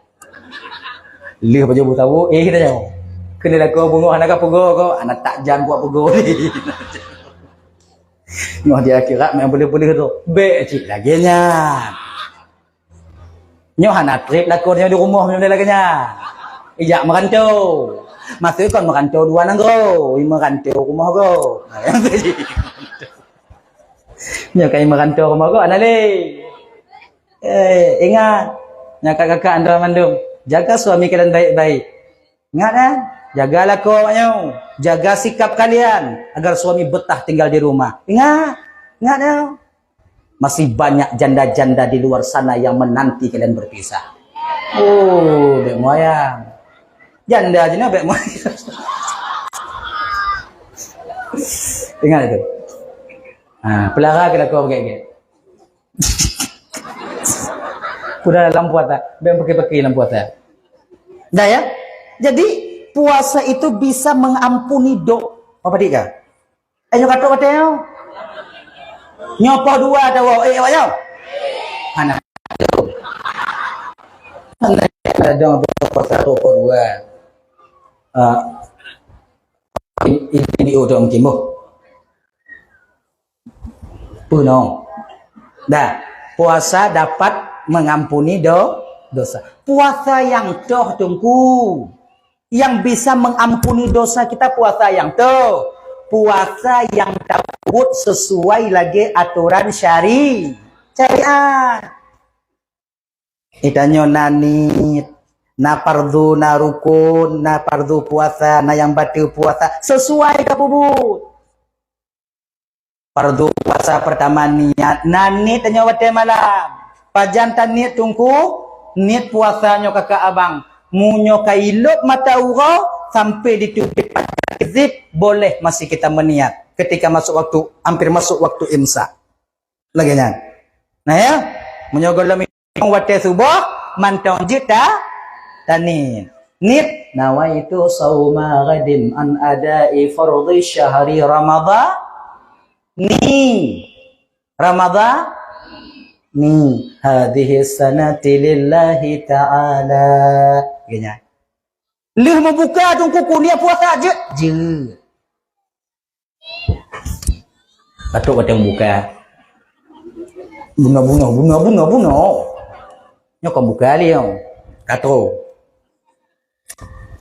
Lheueh pajoh beudoh sawoe, eh, kita nyoe. Keuneuk lakoe beungoh hana ka peugah kok, hana tak jan buat peugah. Nyoh di akhirat mak peuleuh-peuleuh tu. Bék cit lagée nyan. Nyoe hana treb lakoe nyoe di rumoh nyoe lagée nyan. Ijak meuranto. Maksud kon meuranto dua nanggroe, i meuranto rumoh gob. Nyoe kai meuranto rumoh gob hana lé. Eh, ingat, nyan kakak-kakak anda mandum, jaga suami kalian baik-baik. Ingat, eh? Jaga lakoe awak nyoe. Jaga sikap kalian agar suami betah tinggal di rumah. Ingat. Ingat, eh? Masih banyak janda-janda di luar sana yang menanti kalian berpisah. Oh, bék moyang. Janda je na bék moyang. Ingat itu. Ha, pelara keu lakoe beugét-gét. Udah lam puasa, bèk paké-paké lam puasa. Dah ya? Jadi, puasa itu bisa mengampuni do-, apa tadi kah? Eh, nyoe ka trôk watèe nyoe. Nyoe poh dua dah, eh, awak nyoe. Hana. Hana ada puasa poh dua. Ah, ini, ini, ini udah mungkin, boh. Peue nyoe? Dah, puasa dapat mengampuni do-, dosa. Puasa nyang toh, Teungku. Yang bisa mengampuni dosa kita puasa nyang toh. Puasa nyang tapeubuet sesuai lagèe atoran syari-, syariat. Geutanyoe na niet, na fardu, na rukun, na fardu puasa, na nyang bateue puasa, sesuai ka peubuet. Fardu puasa pertama niat, na niet tanyoe watèe malam. Pajan taniet, Teungku? Niet puasa nyoe, kakak abang. Meunyoe ka ilop mata uroe sampai diteubiet fajar kizib, boleh masih kita meniat ketika masuk waktu, hampir masuk waktu imsak. Lagèe nyan. Nah ya, meunyoe gohlom watèe suboh, mantong jeuet ta-, taniet. Niet, nawaitu shauma ghadin an ada'i fardhi syahri Ramadhan. Ni. Ramadhan. Ni. Hadhihi sanati lillahi ta'ala. Geunya. Lheueh meubuka, Teungku, keu niet puasa jeuet. Jeuet. Ka trôk watèe buka. Bunoe, bunoe, bunoe, bunoe, bunoe. Nyoe kon buka lé nyoe. Ka trôk.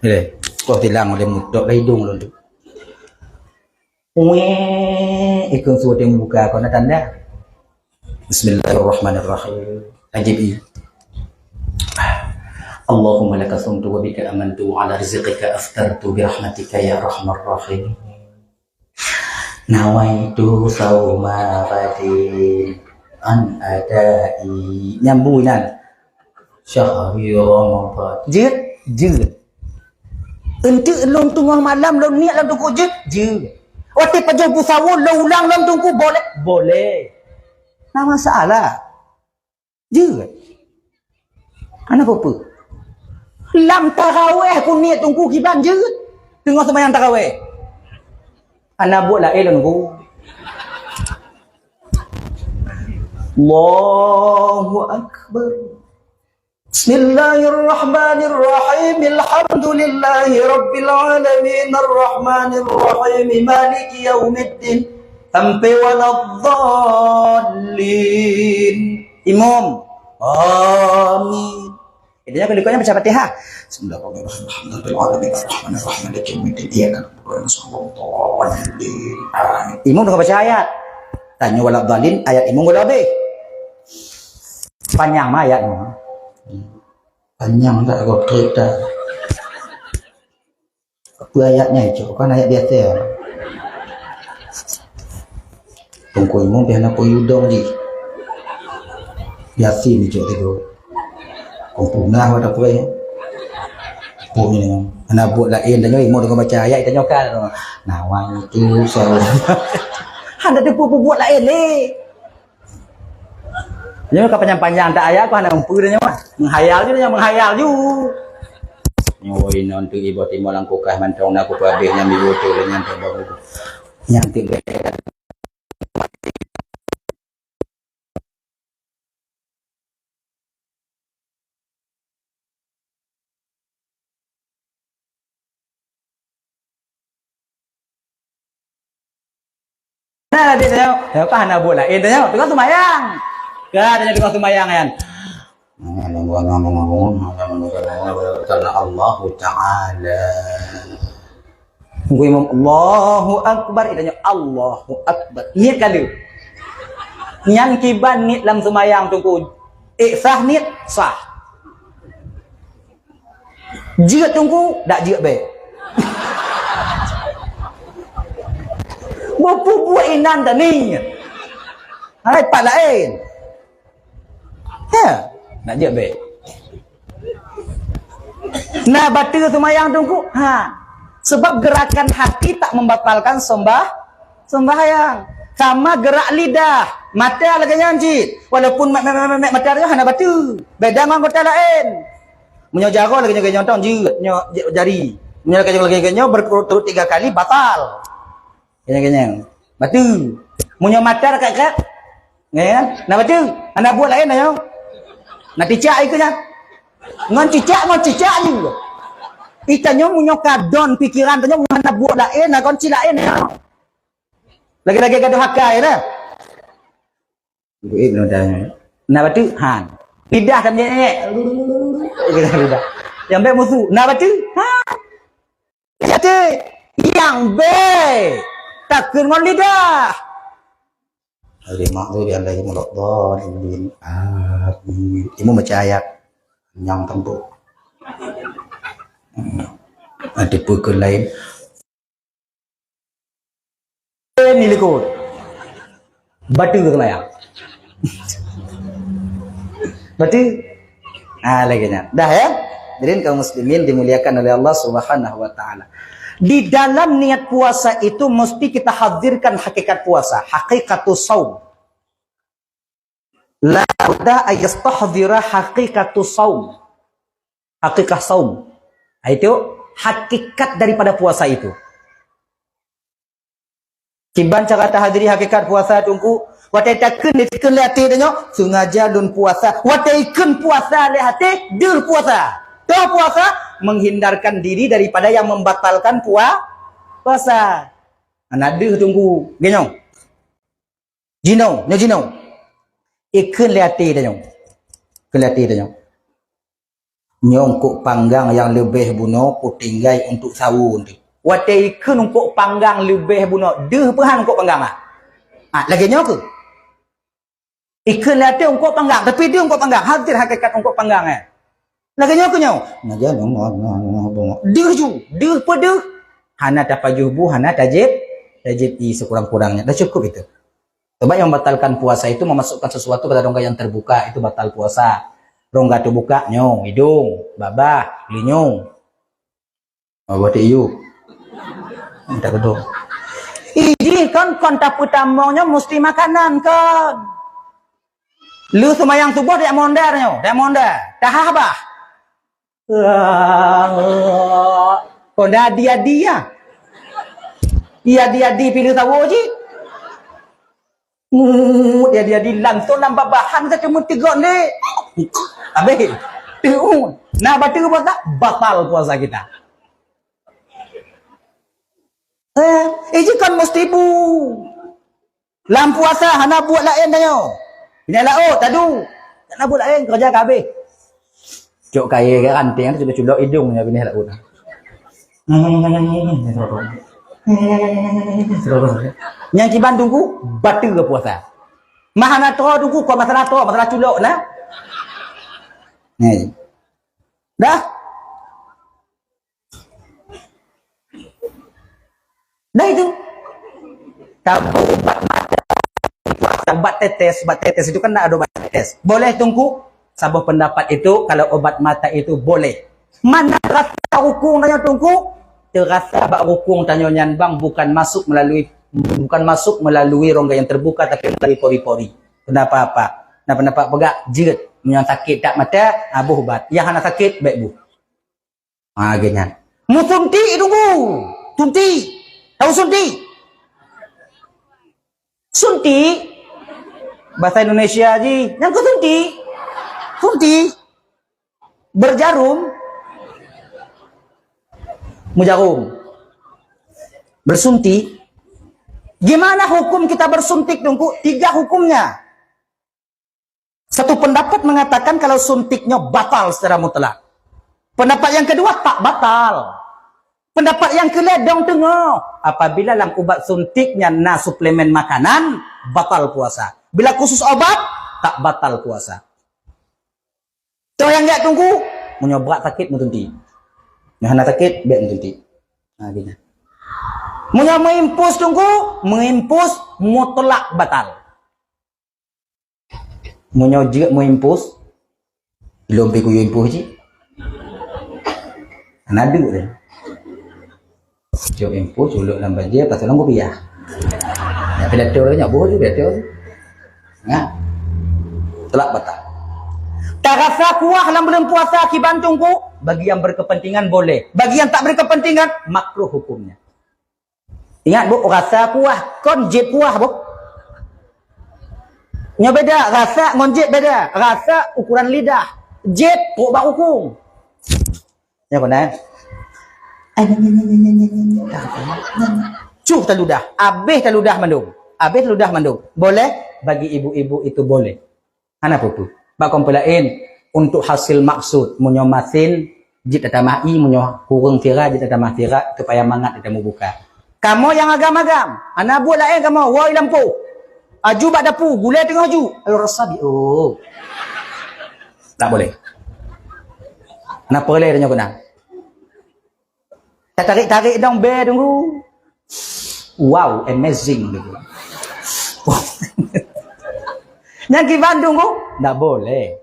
Lé, kah tilang lé mutok lam idông lôn tu. Weh, ikon su watèe buka kon na tanda. Bismillahirrahmanirrahim. Ajib i. Allahumma laka sumtu wa bika amantu wa ala rizqika aftartu bi rahmatika ya arhamar rahimin. Nawaitu shauma ghadin an ada'i. Nyambung inan. Syahri Ramadhan. Jeuet, jeuet. Eunteuk lôn teungoh malam lôn niet lam teungku jeuet, jeuet. Watèe pajoh busawoe lôn ulang lam teungku boleh, boleh. Na masalah. Jeuet. Hana peue-peue. Lam tarawèh pun niet teungku kiban jeuet. Teungoh seumayang tarawèh. Hana buet laén lôn teungku. Allahu Akbar. Bismillahirrahmanirrahim. Alhamdulillahi rabbil alamin. Arrahmanirrahim. Maliki yaumiddin. Sampai waladdallin. Imum. Amin. Itu kan leukoe nyan baca Fatihah. Bismillahirrahmanirrahim. Alhamdulillahi rabbil alamin. Arrahmanirrahim. Maliki yaumiddin. Iyyaka na'budu wa iyyaka nasta'in. Amin. Imum deungon baca ayat. Tanyoe waladdallin, ayat imum geuh habéh. Panyang mah ayat nyoe. Panyang that gob trép that. Peue ayat nyan, Cok? Kan ayat biasa. Teungku imum pih hana peue yue dong jih. Yasin, Cok, tigo. Kong punah watèe peue. Peue nyan. Hana buet laén, tanyoe imum deungon baca ayat, tanyoe kan. Nawaitu shaum. Hana teupeu buet laén lé. Nyoe ka panyang-panyang that ayat, kok hana meupeu nyoe. Menghayal ju nyoe, menghayal ju. Nyoe inan tu iboh timoh lam kulkas mantong na kupeubeh nyan, iboh tu nyan tu baru. Nyan tu. Nah, dia tanya, "Siapa hana buat lain?" Tanya, "Tengah sembahyang." Ka, tanya tengah sembahyang, kan? Karena Allahu Ta'ala. Teungku imum, "Allahu Akbar," itanya, "Allahu Akbar." Niet kali. Nyan kiban niet lam seumayang, Teungku. Eh, sah niet? Sah. Jeuet, Teungku? Dak jeuet bèk. Beupubuet inan dan niet. Hai, pat laén. Ya, nak jeuet bèk. Nah, bateue seumayang Teungku. Ha. Sebab gerakan hati tak membatalkan sembah-, sembahyang. Sama gerak lidah, mata lagèe nyan cit. Walaupun mek, mek, mek, mek, mata nyoe hana bateue. Beda ngon anggota laén. Meunyoe jaroe lagèe nyoe, lagèe nyoe tong jeuet, nyoe j-, jari. Meunyoe lagèe nyoe, lagèe nyoe berturut-turut tiga kali, batal. Lagèe nyoe, lagèe nyoe. Bateue. Meunyoe mata rakat-rakat, ya kan? Na bateue. Hana buet laén na nyoe. Na cicak ikeu nyan. Ngon cicak, ngon cicak je. Itanyoe meunyoe kadon pikiran tanyoe hana buet laén, na kon ci laén nyoe. Lagèe-lagèe gadoh akai dah. Duit nyoe dah nyoe. Na bateue? Han. Lidah kan nyek-nyek. Lidah. Nyang bèk musu. Na bateue? Han. Nyate. Nyang bèk. Takheun ngon lidah. Hari mak tu dia lagi mulak dhalin. Amin. Imu baca ayat. Nyang tempo. Hmm. Ada pukul lain. Ni likot. Bateue keulayang. Bateue. Ah, lagèe nyan. Dah ya? Hadirin kaum muslimin dimuliakan oleh Allah Subhanahu wa taala. Di dalam niat puasa itu mesti kita hadirkan hakikat puasa, hakikatus saum. La budda an yastahdhira haqiqatus shaum. Haqiqah shaum. Itu hakikat daripada puasa itu. Kiban cara tahadiri hakikat puasa, Teungku? Watèe takheun, dikheun lé até tanyoe, sengaja lôn puasa. Watèe ikheun puasa lé até, deuh puasa. Toh puasa, menghindarkan diri daripada yang membatalkan pua-, puasa. Hana deuh, Teungku. Geunyong. Jinoe, nyoe jinoe. Ikheun lé até tanyoe. Ikheun lé até tanyoe. Nyoe eungkôt panggang nyang leubeh bunoe kutinggai untuk sawo teuh. Watèe ikheun eungkôt panggang leubeh bunoe, deuh peuhan eungkôt panggang ah. Ah, lagèe nyoe keuh. Ikheun lé até eungkôt panggang, tapi deuh eungkôt panggang, hadir hakikat eungkôt panggang, eh. Lagèe nyoe keuh nyoe. Nah, jangan, nah, nah, nah, nah, nah. Deuh ju, deuh peudeuh. Hana tapajoh bu, hana tajieb, tajieb ie sekurang-kurangnya. Dah cukup itu. Sebab yang membatalkan puasa itu memasukkan sesuatu ke dalam rongga yang terbuka, itu batal puasa. Rongga terbuka nyoe, idong, babah, linyong. Oh, berarti you. Minta kedua. Iji kan kon tapeutamong nyoe mesti makanan kan. Lu seumayang suboh dak mondar nyoe, dak mondar. Tahah bah. Kon dah adi-adi ya. Iya adi-adi pilu sawo ji. Ngut adi-adi langsung nambah bahan ke cuma tiga ni. Habis. Tiun. Nah, batal puasa, batal puasa kita. Eh, iji kan mesti bu. Lam puasa hana buet laén tanyoe. Binéh laôt tadu. Hana buet laén, keureuja ka habéh. Cok kayée ke ranting tu culok-culok idong nya binéh laôt. Nyang kiban Teungku, bateue puasa. Mah hana troe Teungku, kon masalah troe, masalah culok na. Nih. Dah. Dah itu. Tabu ubat mata. Ubat tetes, ubat tetes itu kan ada ubat tetes. Boleh Teungku? Saboh pendapat itu, kalau ubat mata itu boleh. Mana rasa rukung tanyoe Teungku? Terasa bak rukung tanyoe nyan bang bukan masuk melalui, bukan masuk melalui rongga yang terbuka, tapi melalui pori-pori. Kenapa apa? Nah, pendapat peugah jeuet. Meunyoe sakét that mata, aboh ubat. Nyang hana sakét, bèk bu. Ha, geuh nyan. Meusuntik Teungku. Suntik. Tahu suntik? Suntik. Bahasa Indonesia ji. Nyang keuh suntik. Suntik. Berjarum. Meujarum. Bersuntik. Gimana hukum kita bersuntik, Teungku? Tiga hukumnya. Satu pendapat mengatakan kalau suntiknya batal secara mutlak. Pendapat yang kedua tak batal. Pendapat yang keulhèe dong teungoh, apabila lam ubat suntik nyan na suplemen makanan, batal puasa. Bila khusus obat, tak batal puasa. Toh nyang jak Teungku, meunyoe brat sakét meusuntik. Meunyoe hana sakét, bèk meusuntik. Ha, gitu. Meunyoe meuimpus Teungku, meuimpus mutlak batal. Meunyoe jeuet meuimpus, lôn pi kuyue impus cit. Hana deuk deh. Jok impus, culok lam bajèe, pasoe lam kupiah. Pidato lagèe nyan, boh ju pidato. Nah. Teulak batal. Tarasa kuah lam buleuen puasa kiban teungku, bagi yang berkepentingan boleh. Bagi yang tak berkepentingan, makruh hukumnya. Ingat, Bu, rasa kuah kon jieb kuah, Bu. Nyoe beda, rasa ngon jieb beda. Rasa ukuran lidah, jieb trok bak ukung. Nyoe kon, eh. Cuh taludah, abéh taludah mandum. Abéh taludah mandum. Boleh, bagi ibu-ibu itu boleh. Hana peue-peue. Bak kon peue laén, untuk hasil maksud, meunyoe masin, jeuet tatamah ie, meunyoe kureueng sira, jeuet tatamah sira, supaya mangat tamubuka. Kamoe nyang agam-agam, hana buet laén kamoe, woe lampôh. Aju bak dapu, gulèe teungoh ju. Ayo rasa bi, oh. Tak boleh. Hana peureulèe tanyoe keunong. Tatarék-tarék dong bèe teungku. Wow, amazing teungku. Nyan kiban teungku, ndak boleh.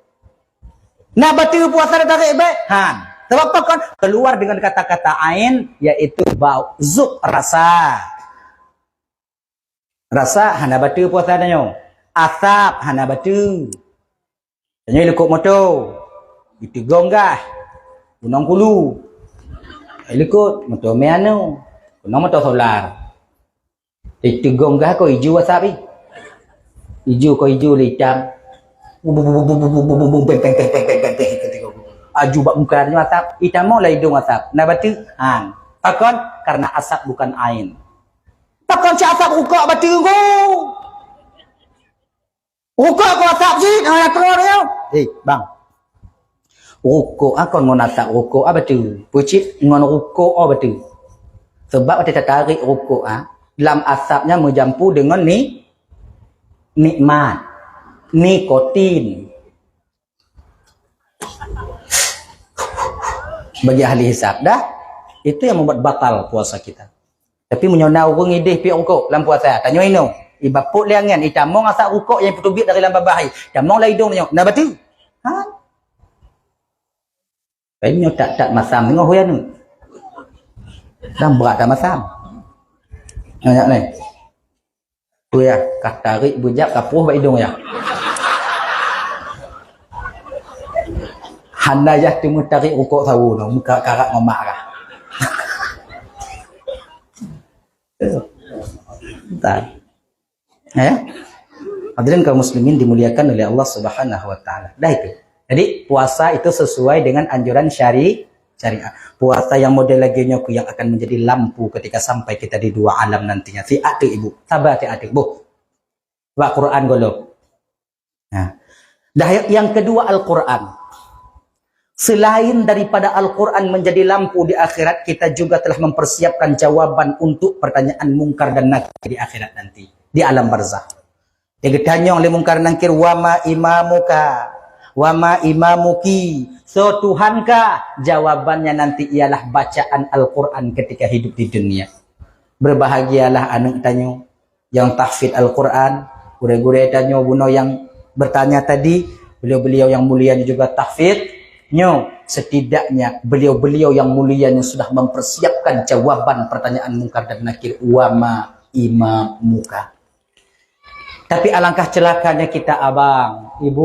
Na bateue puasa tatarék bèe? Han. Sabab apa kon? Keluar dengan kata-kata ain, yaitu bau, zuk, rasa. Rasa hana bateue puasa tanyoe. Asap hana bateue. Tanyoe likot moto. Iteugong gah. Gunong kulu. Likot moto meano. Gunong moto solar. Iteugong gah ko ijo asap ih. Ijo ko ijo le itam. Beng, beng, beng. Aju bak muka tanyoe asap. Itam mo lam idong asap. Na bateue? Han. Pakon? Karena asap bukan ain. Pakon cit asap rukok bateue teungku? Rukok keu asap cit, hana troh nyoe. Eh, bang. Rukok, ah, kon ngon asap rukok, ah, bateue. Peue cit ngon rukok, oh, bateue. Sebab watèe tatarék rukok, ah, lam asap nyan meujampu deungon ni-, nikmat. Nikotin. Bagi ahli hisab dah, itu yang membuat batal puasa kita. Tapi meunyoe na ureueng idéh piep rukok lam puasa, tanyoe inong, ibapot lé angén, itamong asap rukok nyang peuteubiet dari lam babah, itamong lam idong tanyoe, na bateue. Ha? Tanyoe tak-tak masam teungoh hujan tu. Dan berat dah masam. Nyak ni. Tu ya, ka tarék beujak ka pruh bak idong ya. Hana yah teumeutarek rukok sawo nyoe, muka karak ngon mak kah. Entah. Ya. Hadirin kaum muslimin dimuliakan oleh Allah Subhanahu wa taala. Dah itu. Jadi puasa itu sesuai dengan anjuran syari-, syariat. Puasa yang model lagi nyoe yang akan menjadi lampu ketika sampai kita di dua alam nantinya. Siat teuk ibu, sabar siat teuk. Boh. Bak Quran golom. Nah. Dah yang kedua Al-Quran. Selain daripada Al-Quran menjadi lampu di akhirat, kita juga telah mempersiapkan jawaban untuk pertanyaan mungkar dan nakir di akhirat nanti, di alam barzakh. Nyang geutanyong lé mungkar nakir, "Wa ma imamuka? Wa ma imamuki? Soe Tuhanka?" Jawabannya nanti ialah bacaan Al-Quran ketika hidup di dunia. Berbahagialah aneuk tanyoe nyang tahfidz Al-Quran, gurèe-gurèe tanyoe bunoe nyang bertanya tadi, beliau-beliau yang mulia juga tahfidz. Nyoe, setidaknya beliau-beliau yang mulia nyoe sudah mempersiapkan jawaban pertanyaan mungkar dan nakir, "Wa ma imamuka?" Tapi alangkah celakanya kita abang, ibu,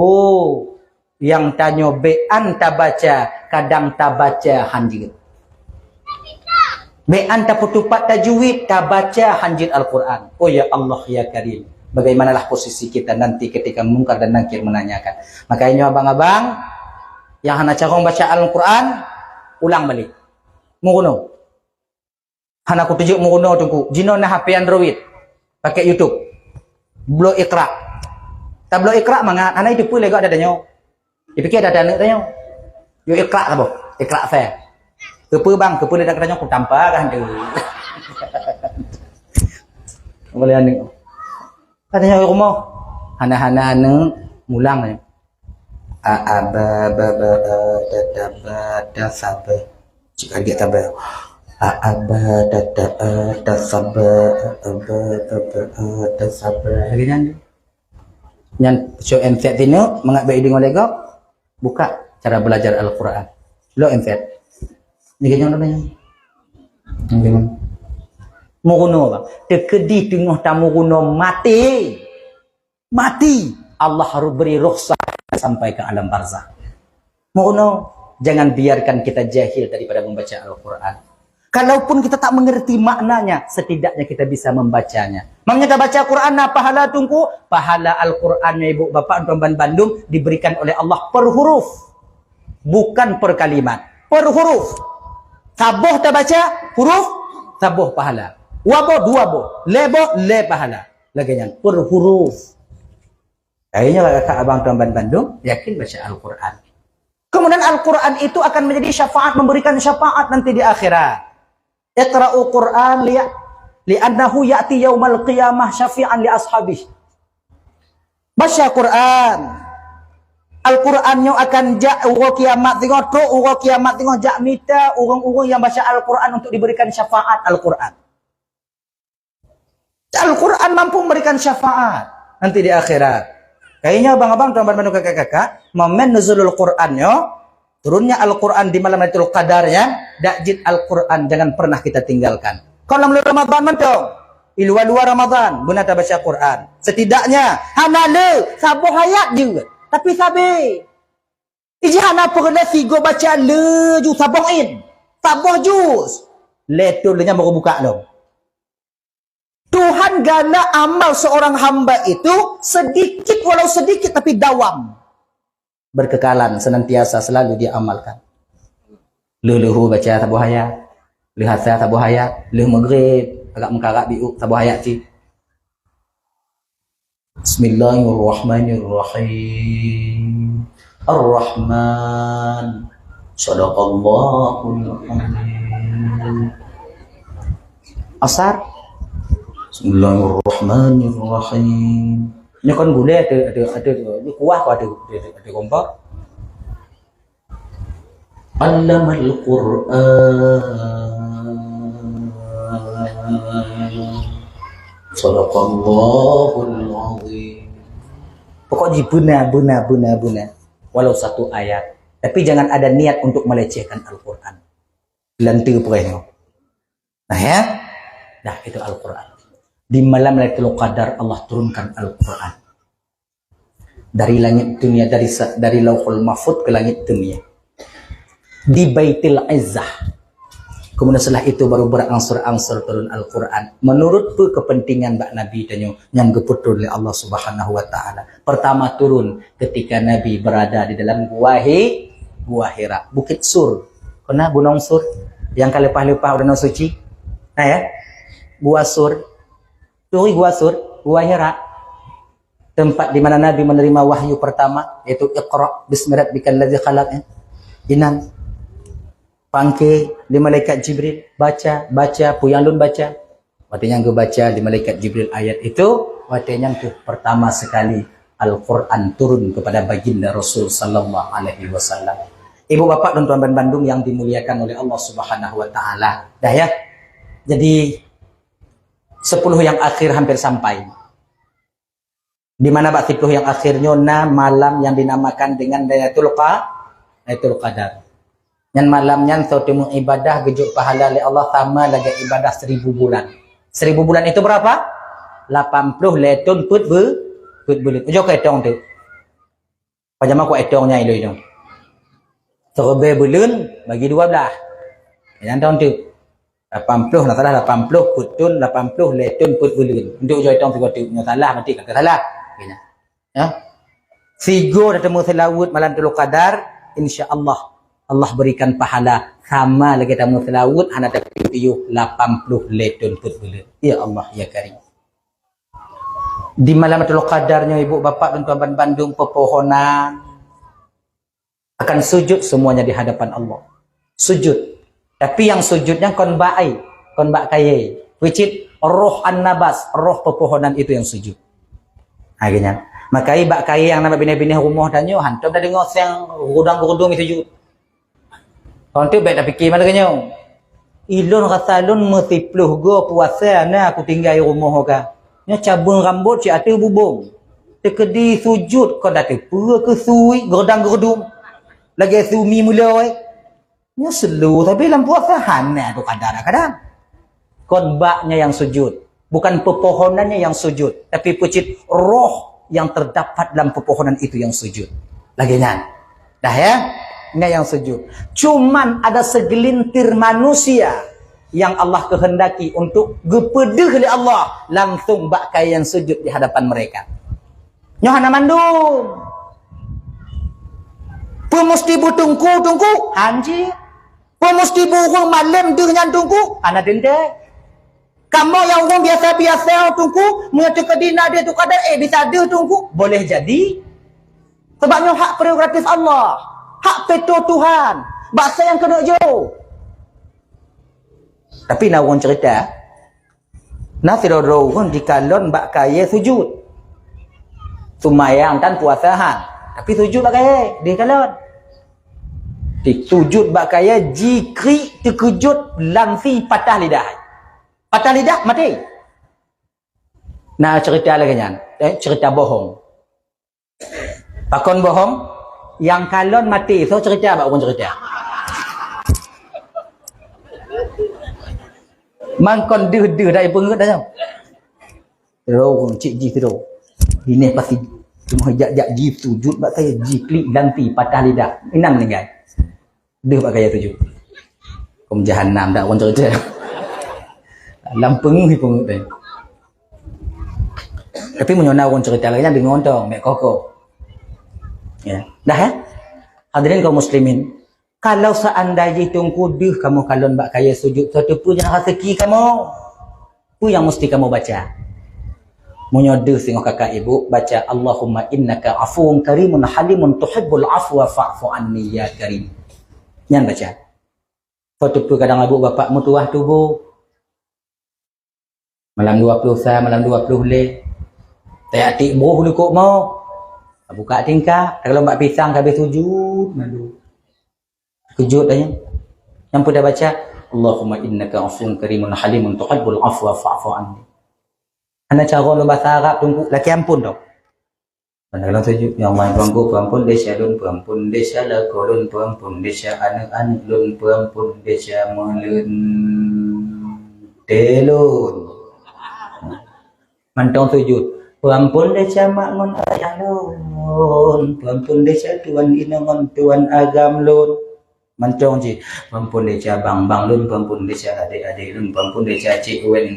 nyang tanyoe bèk an tabaca, kadang tabaca hanjeuet. Bèk an tapeutupat tajwid, tabaca hanjeuet Al-Quran. Oh ya Allah, ya Karim, bagaimanalah posisi kita nanti ketika Mungkar dan Nakir menanyakan? Makanya abang-abang nyang hana carông baca Al-Quran, ulang balik. Meurunoe. Hana kuteujeuet meurunoe teungku. Jinoe na H P Android. Pakai YouTube. Bloe Iqra. Tabloe Iqra mangat. Hana jiteupeue lé gob adak tanyoe. Jipike adak aneuk tanyoe. Yue Iqra saboh. Iqra saya. Keupeue bang, keupeue lé adak tanyoe kutampa kah tu. Boleh aneuk. Ka tanyoe rumoh. Hana-hana aneuk mulang tanyoe. A, a, ba, ba, ba, a, da, da, ba, da, sa, ba. Cit ka lagèe ta, ba. A, a, ba, da, da, a, da, sa, ba, a, a, ba, da, da, a, da, sa, ba. Lagèe nyan. Nyan, show M Z tinoe, mangat bèk ideungoe lé gob. Buka cara belajar Al-Quran. Lo M Z. Ni kenyang dah banyak. Ni kenyang. Meurunoe, bang. Teukeudi teungoh tameurunoe maté. Maté. Allah harus beri rukhsah sampai ke alam barzakh. Meurunoe, jangan biarkan kita jahil daripada membaca Al-Quran. Kalaupun kita tak mengerti maknanya, setidaknya kita bisa membacanya. Maknanya kita baca Quran, na pahala teungku, pahala Al-Quran, ya ibu bapak, tuan ban bandum, diberikan oleh Allah per huruf. Bukan per kalimat. Per huruf. Saboh tabaca, huruf, saboh pahala. Dua boh, dua boh. Lhèe boh, lhèe pahala. Lagèe nyan, per huruf. Akhirnya, kakak abang tuan ban bandum, yakin baca Al-Quran. Kemudian Al-Quran itu akan menjadi syafaat, memberikan syafaat nanti di akhirat. Iqra'u Quran li-, li'annahu ya'ti yaumal qiyamah syafi'an li ashabih. Baca Quran. Al-Quran nyoe akan jak uroe kiamat singoh, trok uroe kiamat singoh jak mita ureueng-ureueng nyang baca Al-Quran untuk diberikan syafaat Al-Quran. Al-Quran mampu memberikan syafaat nanti di akhirat. Kayaknya abang-abang, tuan-tuan, kakak-kakak, momen nuzulul Quran nyoe, turunnya Al-Quran di malam Lailatul Qadar nyan, dak jeuet Al-Quran jangan pernah kita tinggalkan. Kon lam buleuen Ramadan mantong, di luar-luar Ramadan, beuna tabaca Quran. Setidaknya, hana le, saboh ayat jeuet. Tapi sabe. Iji hana peureulèe sigoe baca le juz saboh in, saboh juz. Lhèe thôn lheuh nyan baru buka lom. Tuhan galak amal seorang hamba itu sedikit, walau sedikit, tapi dawam. Berkekalan, senantiasa, selalu dia amalkan. Lheuh leuhô baca saboh ayat, lheuh asa saboh ayat, lheuh maghrib agak meukarat biôk saboh ayat cit. Bismillahirrahmanirrahim. Ar-Rahman. Sadaqallahul Azim. Asar. Bismillahirrahmanirrahim. Nyoe kan gulai ada, ada, ada, ada kuah, ada, ada, ada kompor. Allamal Qur'an. Sadaqallahul Azim. Pokok jih beuna, beuna, beuna, beuna. Walau satu ayat. Tapi jangan ada niat untuk melecehkan Al-Quran. Lanteue peureunoe. Nah, ya. Nah, itu Al-Quran. Di malam Lailatul Qadar Allah turunkan Al-Quran. Dari langit dunia, dari sa-, dari Lauhul Mahfud ke langit dunia. Di Baitul Izzah. Kemudian setelah itu baru berangsur-angsur turun Al-Quran. Menurut peue kepentingan bak Nabi tanyoe nyang geupeutrön lé Allah Subhanahu wa Taala. Pertama turun ketika Nabi berada di dalam Gua Hi-, Gua Hira, Bukit Sur. Kena Gunong Sur yang ka leupah-leupah u Danau Suci. Nah, ya. Gua Sur. Turi Gua Sur, Gua Hira. Tempat di mana Nabi menerima wahyu pertama, yaitu Iqra bismi rabbikal ladzi khalaq, ya. Inan. Pangke di malaikat Jibril, baca, baca, peue nyang lôn baca. Watèe nyang geubaca di malaikat Jibril ayat itu, watèe nyang keuh pertama sekali Al-Quran turun kepada baginda Rasul sallallahu alaihi wasallam. Ibu bapak dan tuan-tuan bandum yang dimuliakan oleh Allah Subhanahu wa Taala. Dah, ya. Jadi, sepuluh yang akhir hampir sampai. Di mana bak siploh nyang akhir nyoe na malam nyang dinamakan dengan Lailatul Qa-, Lailatul Qadar. Nyan malam nyan soe teumeuibadah geujok pahala lé Allah sama lagèe ibadah seribu bulan. Seribu bulan itu berapa? Lapan ploh lhèe thôn peuet beu-, peuet buleuen. Ujoe keu itong teuk. Pajan mak kuetong nyan ilôn-ilôn. Siribèe buleuen bagi dua blah. Nyan tong teuk. Lapan ploh, na salah, lapan ploh peuet thôn, lapan ploh lhèe thôn peuet buleuen. Untuk ujoe itong sigoe teuk. Nyoe salah, berarti ka salah. Gitu. Ya. Sigoe dah teumeuseulaweuet malam Lailatul Qadar, insya Allah, Allah berikan pahala sama lagèe tameuseulaweuet hana tapiôh-piôh lapan ploh lhèe thôn peuet buleuen. Ya Allah, ya Karim. Di malam Lailatul Qadar nyoe, ibu bapak dan tuan-tuan bandum, pepohonan akan sujud semuanya di hadapan Allah. Sujud. Tapi nyang sujud nyan kon bak ai, kon bak kayèe. Peucit roh an-nabas, roh pepohonan itu yang sujud. Ha, geuh nyan. Makajih bak kayèe nyang na bak binéh-binéh rumoh tanyoe, hantom tadeungoe seng gudang-gudung sujud. Kon teuk bèk tapike mata keunyoe. Ilôn rasa lôn meusiploh goe puasa na kutinggai rumoh ka. Nyoe cabeueng rambot cit ateueh bubông. Teukeudi sujud kon tateupeue keu sui, geurdang-geurdum. Lagèe sumi meulôi. Nyoe seuleu, tapi lam puasa hana tu kadar-kadar. Kon baknya yang sujud, bukan pepohonannya yang sujud, tapi peucit roh yang terdapat dalam pepohonan itu yang sujud. Lagée nyan. Dah ya? Nyan yang sujud. Cuman ada segelintir manusia yang Allah kehendaki untuk geupeudeuh lé Allah langsung bak kayée nyang sujud di hadapan mereka. Nyoe hana mandum. Peumusti beuteungku, teungku, hanji. Peumusti beurueng malem deuh nyan teungku, hana teuntée. Kamoe nyang ureuëng biasa-biasa teungku, meunyoe teukeudi na deuh tu kadang, eh, bisa deuh teungku, boleh jadi. Sebab nyoe hak prerogatif Allah, hak veto Tuhan. Bak soe nyang keuneuk jok. Tapi na ureuëng cerita, na sidroe-droe ureuëng dikalon bak kayée sujud. Seumayang dan puasa han, tapi sujud bak kayée dikalon. Di sujud bak kayée jikrik teukeujot langsing patah lidah. Patah lidah, maté. Na cerita lagée nyan, eh, cerita bohong. Pakon bohong? Nyang kalon maté, soe cerita bak ureuëng cerita. Mangkon deuh-deuh dak peungeuet dah nyoe. Terus cit jih terus. Ini pasti cuma jak-jak jih sujud bak kayée jiklik dan ti patah lidah. Inan meninggai. Deuh bak kayée sujud. Hukum jahanam dak ureuëng cerita. Lam peungeuh peungeuet tadi. Tapi meunyoe na ureuëng cerita lagée nyan deungoe tong, mek koko. Ya. Dah ya? Hadirin kaum muslimin, kalau seandai jih teungku deuh kamoe kalon bak kayée sujud, soe teupeu nyang raseuki kamoe? Peue nyang musti kamoe baca? Meunyoe deuh singoh kakak ibu, baca, "Allahumma innaka afuwun karimun halimun tuhibbul afwa fa'fu anni ya karim." Nyan baca. Soe teupeu kadang ibu bapak meutuwah tuboh. Malam dua puluh sa, malam dua puluh lhée. Tajak tiek broh likot mo. Buka tingkap, takalon bak pisang ka habéh sujud malu. Keujot dah nyan. Nyang peue tabaca, "Allahumma innaka afuwun karimun halimun tuhibbul afwa fa'fu anni." Hana cara lôn basa Arab teungku, lakée ampôn tau. Hana lôn sujud, "Ya Allah, Tuhanku, peuampôn desya lôn, peuampôn desya lakoe lôn, peuampôn desya aneuëk-aneuëk lôn, peuampôn desya meuleuntée lôn." Mantong sujud. Peuampôn desya mak ngon ayah lôn. Peuampôn desya tuwan inong ngon tuwan agam lôn. Mantong cit. Peuampôn desya bang-bang lôn, peuampôn desya adék-adék lôn, peuampôn desya cik wen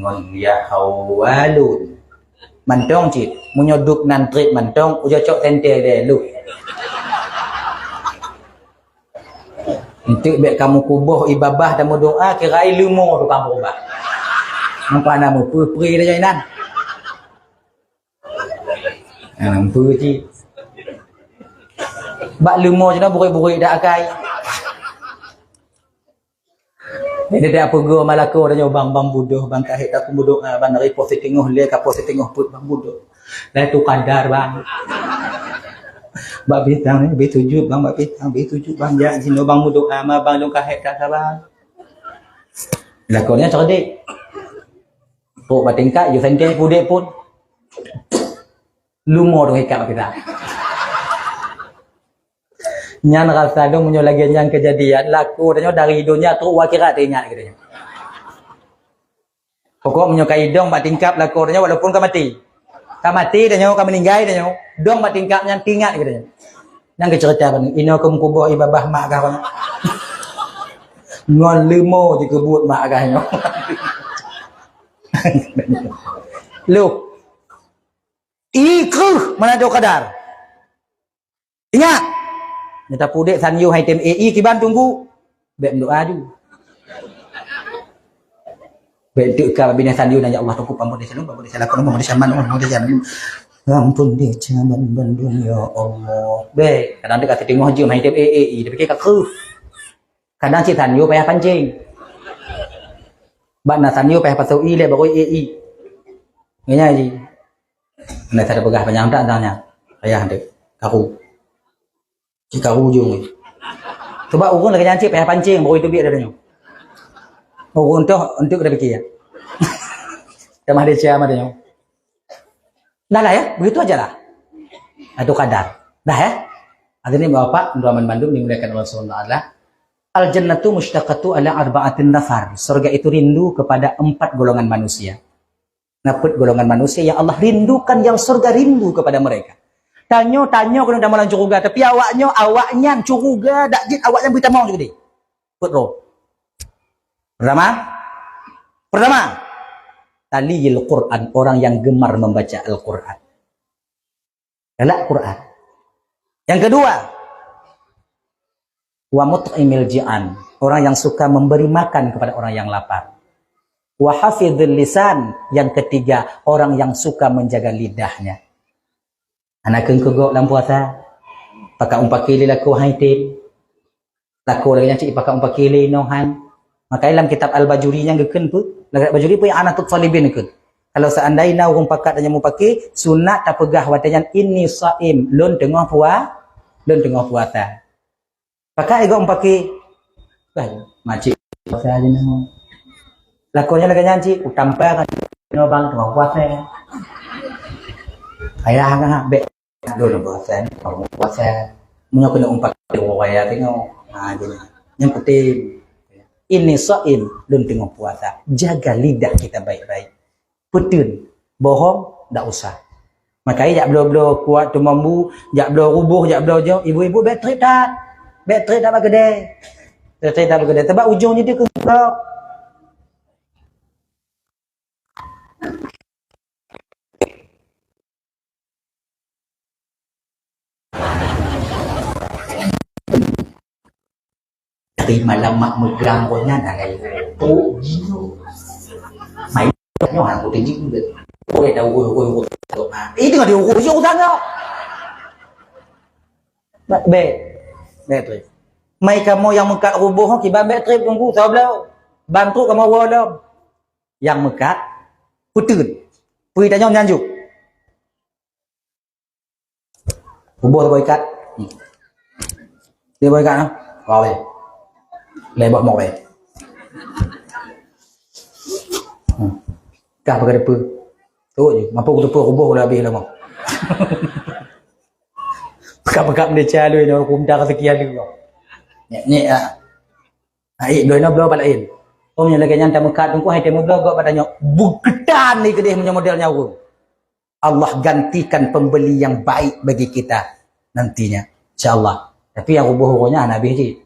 ngon yah hawa lôn. Mantong cit. Meunyoe duek nan trép mantong, ujoe cok teuntée lé lôn. Enteuk bék kamoe kuboh ié babah dan meudoá, kira leumo tukang beurubah. Nampak na meupeue-peue lagée nyan. Ah, meupeue cit. Bak leumo cit na burit-burit dak akai. Jadi dak peugah malakoe tanyoe, "Bang, bang budoh, bang kahét takeu meudoá, bang dari poh siteungoh lhée ka poh siteungoh peuet bang budoh." Lheueh tu kadar, bang. Bak pisang, eh, beh sujud, bang, bak pisang, beh sujud, bang. Jak sinoe, bang, meudoá, ma, bang, lôn kahét that, bang. Lakoe nyan cerdik. Trok bak tingkat, yue santée pudek pun. Leumo tu ikat bak pisang. Nyan rasa dong meunyoe lagée nyan keujadian, lakoe tanyoe dari donya trok u akhirat teuingat geutanyoe. Pokok meunyoe ka idong bak tingkap lakoe tanyoe walaupun ka maté. Ka maté tanyoe, ka meuninggai tanyoe, dong bak tingkap nyan teuingat geutanyoe. Nyan keuh ceurita bak nyoe, inoe keu meukuboh ié babah mak gah nyoe. Ngon leumo jikeubuet mak gah nyoe. Loh. Ié kreueh meunan kadar. Ingat! Nyoe tapudek Sanyo hai tem A E kiban teungku. Bék meudoá ju. Bék teuk ka babinah Sanyo nyan, "Ya Allah, Teungku, peuampôn desya lôn, peuampôn desya lakoe lôn, peuampôn desya mak lôn, peuampôn desya lôn." Ampôn desya ban-, bandum, ya Allah. Bék, kadang teuk ka siteungoh jeuem hai tem A E, tapike ka kreueh. Kadang cit Sanyo payah pancéng. Bak na Sanyo payah pasoe ie lé baru A E. Ngieng ji. Hana that peugah panyang that dang nyan. Payah deuek. Karu. Cit karu ujong. Coba ureueng lagèe nyan cit payah pancéng baru teubiet dari nyoe. Ureueng toh untuk kita pikir. Tamah desya mah nyoe. Dah lah ya, begitu aja lah. Itu kadar. Dah ya. Hadirin bapak, teman-teman bandum dimuliakan Allah Subhanahu wa taala. Al-jannatu mushtaqatu ala arba'atin nafar. Surga itu rindu kepada empat golongan manusia. Napeuet golongan manusia yang Allah rindukan, yang surga rindu kepada mereka. Tanyoe, tanyoe keuneuk tamong lam syeuruga, tapi awaknyoe, awaknyan syeuruga dak jeuet awaknyan beutamong syeuruga. Peuet droe. Pertama, pertama, taliyil Quran, orang yang gemar membaca Al-Quran. Galak Quran. Yang kedua, wa mut'imil ji'an, orang yang suka memberi makan kepada orang yang lapar. Wa hafidhil lisan, yang ketiga, orang yang suka menjaga lidahnya. Hana keuneuk keugok lam puasa, pakat umpaki lé lakoe hai tem. Lakoe lagèe nyan cit ipakat umpaki lé inoe hai. Maka lam kitab Al-Bajuri nyang geukheun peue? Lam kitab Bajuri peue, I'anatut Thalibin geukheun. Kalau seandai na ureueng pakat nyang mupaki, sunat tapeugah watèe nyan, "Inni shaim," lôn teungoh pua-, lôn teungoh puasa. Pakat igoe umpaki. Bah, macik puasa aja nang. Lakoe nyan lagèe nyan cit, utampa kan nyoe bang teungoh puasa. Ayah kan bèk lôn puasa, teungoh puasa. Meunyoe keuneuk umpaki ureueng raya teungoh. Ha, jadi. Nyang penting, "Inni shaim," lôn teungoh puasa. Jaga lidah kita baik-baik. Peuteun, bohong, dak usah. Makajih jak bloe-bloe kuat teumambu, jak bloe ruboh, jak bloe nyoe, ibu-ibu bèk trép that. Bèk trép that bak keudè. Bèk trép that bak keudè. Sabab ujong jih dikeurok. Tapi malam mak meugang gobnyan, hana lé. Oh, jinoe. Mai nyoe hana kuteujeuet. Oh, dah urus, urus, urus. Itu nggak diurus, urus sana. Bèk, bèk, bèk. Mai kamoe nyang meukat ruboh, kiban bèk trép teungku, sabab lom. Ban trép kamoe woe lom. Nyang meukat, peuteun. Peue tanyoe nyan jok. Ruboh boh ikat. Hmm. Dia boh ikat, ha? Wah, weh. Lé boh mok, weh. Hmm. Kah pakai depa. Tu je. Mampu kuteupeu ruboh udah habis lama. Pekak-pekak Malaysia lu ini, hukum darah sekian lu. Nyek, nyek, ah. Hai, bloe inoe bloe bak laén. Oh, meunyoe lagèe nyan tameukat teungku, hai tamubloe gok bak tanyoe. Beuketan ni keudeh meunyoe model nyan ureueng. Allah gantikan pembeli yang baik bagi kita nantinya. Insya Allah. Tapi nyang ruboh uroe nyan hana habéh cit.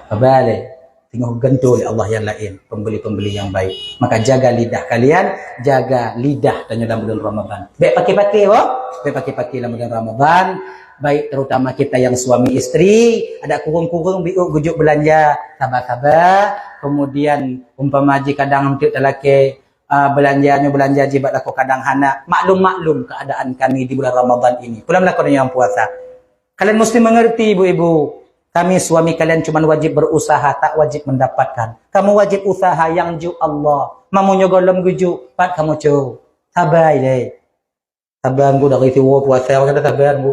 Sabar lé. Teungoh gantoe lé Allah nyang laén, pembeli-pembeli yang baik. Maka jaga lidah kalian, jaga lidah tanyoe dalam bulan Ramadan. Bèk paké-paké, oh. Bèk paké-paké dalam bulan Ramadan. Baik terutama kita yang suami istri, ada kureueng-kureueng biôk geujok beulanja, saba-saba. Kemudian umpama jih kadang eunteuk talakèe, ah, beulanja nyoe beulanja jih bak lakoe kadang hana. Maklum-maklum keadaan kami di bulan Ramadan ini. Peue lom lakoe nyang puasa. Kalian mesti mengerti, ibu-ibu. Kami suami kalian cuma wajib berusaha, tak wajib mendapatkan. Kamu wajib usaha nyang jok Allah. Meunyoe gohlom geujok, pat kamoe cok. Sabai lé. Saban ku dari siwoe puasa, maka saban ku.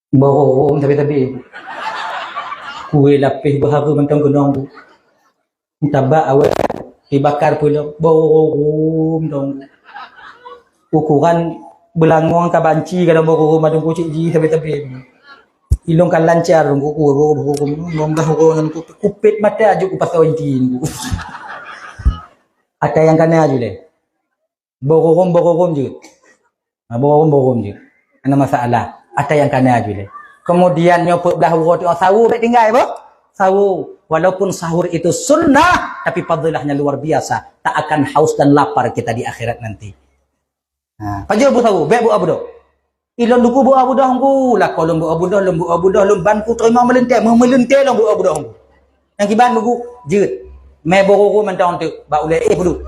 Boh rurôm sabe-sabe. Kue lapéh beuhareuem mantong keunong ku. Tabak awai dibakar pulo, boh rurôm dong. Ukuran beulangong ka banci ka dong boh rurôm, adong kucék jih sabe-sabe. Ilong ka lancar dong ku, ku, ku, ku, ku, ku, ku, ku, kupet mata aju ku pasau inti ku. Ata nyang kana aju lé. Boh rurôm, boh rurôm jeuet. Ha, boh rurôm, boh rurôm jeuet. Hana masalah. Ata nyang kana aju lé. Kemudian nyoe peuet blah uroe teungoh sawo bèk tinggai boh. Sawo. Walaupun sahur itu sunnah, tapi fadilahnya luar biasa. Tak akan haus dan lapar kita di akhirat nanti. Ha, pajoh beusawo, bèk buet budoh. Ilôn duku buet budoh ngku, lakoe lôn buet budoh, lôn buet budoh, lôn ban ku teurimong meuleuntèe, meuleuntèe lôn buet budoh ngku. Nyang kiban buku, jeuet. Mé boh rurôm mantong teuk, bak ulèe, eh, peuduek.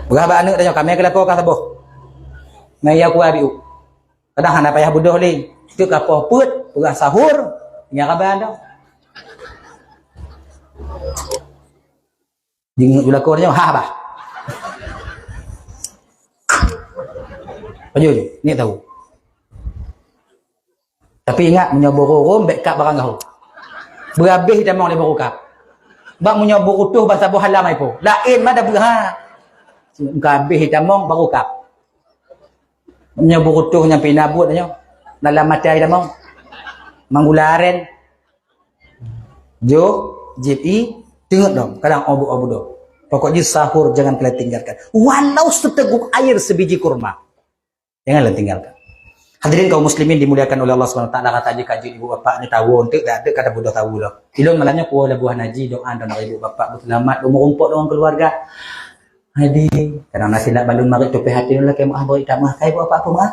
Peugah bak aneuk tanyoe, ka mé keu lakoe ka saboh. Mé ya kuah biôk. Kadang hana payah budoh lé. Teuk ka poh peuet, peugah sahur, nyan ka ban dah. Jingeuk ju lakoe nyoe, ha bah. Pajoh ju, niet tahu. Tapi ingat, meunyoe boh rurôm, bèk kab barang gahu. Beurabéh tamong lé boh rurôm kab. Bak meunyoe boh rutôh bansa boh halam ai po. Laén mada beuha. Ka abéh tamong baru kab. Nyoe beurutoh nyang pih na buet nyoe. Dalam mata ida mong. Manggula aren. Jo, jép i, teungeut dong, kadang obuk-obuk dong. Pokok jih sahur jangan kalian tinggalkan. Walau seteguk air sebiji kurma. Jangan kalian tinggalkan. Hadirin kaum muslimin dimuliakan oleh Allah Subhanahu wa taala, kata jih ka jeuet ibu bapak ni tahu untuk dak ada kata bodoh tahu lah. Ilon malamnya kuah labuhan haji doa dan ibu bapak berselamat umur umpuk dengan keluarga. Hadi, kadang nasi nak balun marit tupih hati lah kayak maaf beri tamah kai buat apa-apa maaf.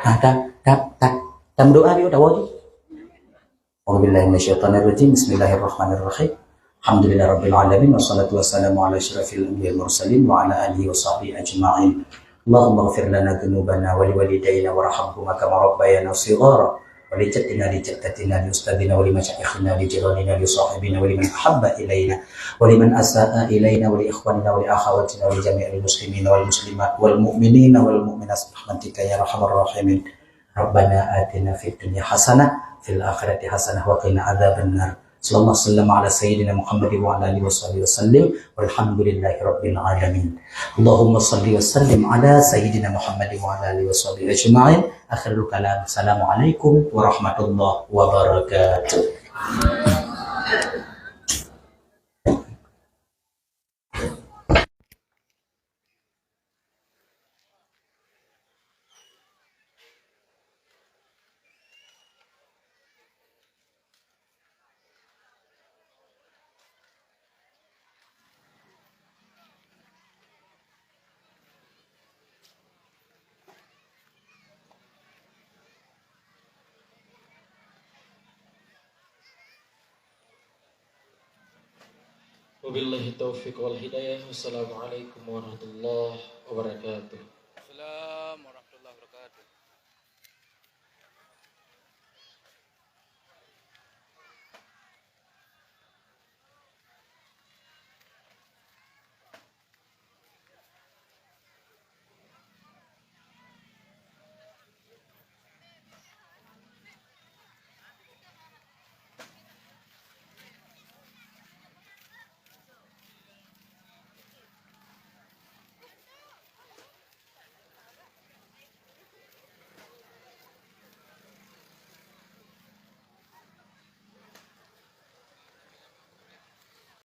Ah, tak, tak, tak, tak berdoa dia tahu je. أعوذ بالله من الشيطان الرجيم. بسم الله الرحمن الرحيم. الحمد لله رب العالمين، والصلاة والسلام على أشرف الأنبياء والمرسلين وعلى آله وصحبه أجمعين. اللهم اغفر لنا ذنوبنا ولوالدينا وارحمهما كما ربيانا صغارا، ولجدنا لجدتنا لأستاذنا ولمشايخنا لجيراننا لصاحبنا ولمن أحب إلينا ولمن أساء إلينا ولإخواننا ولأخواتنا ولجميع المسلمين والمسلمات والمؤمنين والمؤمنات برحمتك يا أرحم الراحمين. ربنا آتنا في الدنيا حسنة وفي الآخرة حسنة وقنا عذاب النار. صلى الله وسلم على سيدنا محمد وعلى آله وصحبه وسلم. والحمد لله رب العالمين. اللهم صل وسلم على سيدنا محمد وعلى آله وصحبه أجمعين. آخر الكلام. السلام عليكم ورحمة الله وبركاته. Wabillahi taufiq wal hidayah. Wassalamualaikum warahmatullahi wabarakatuh.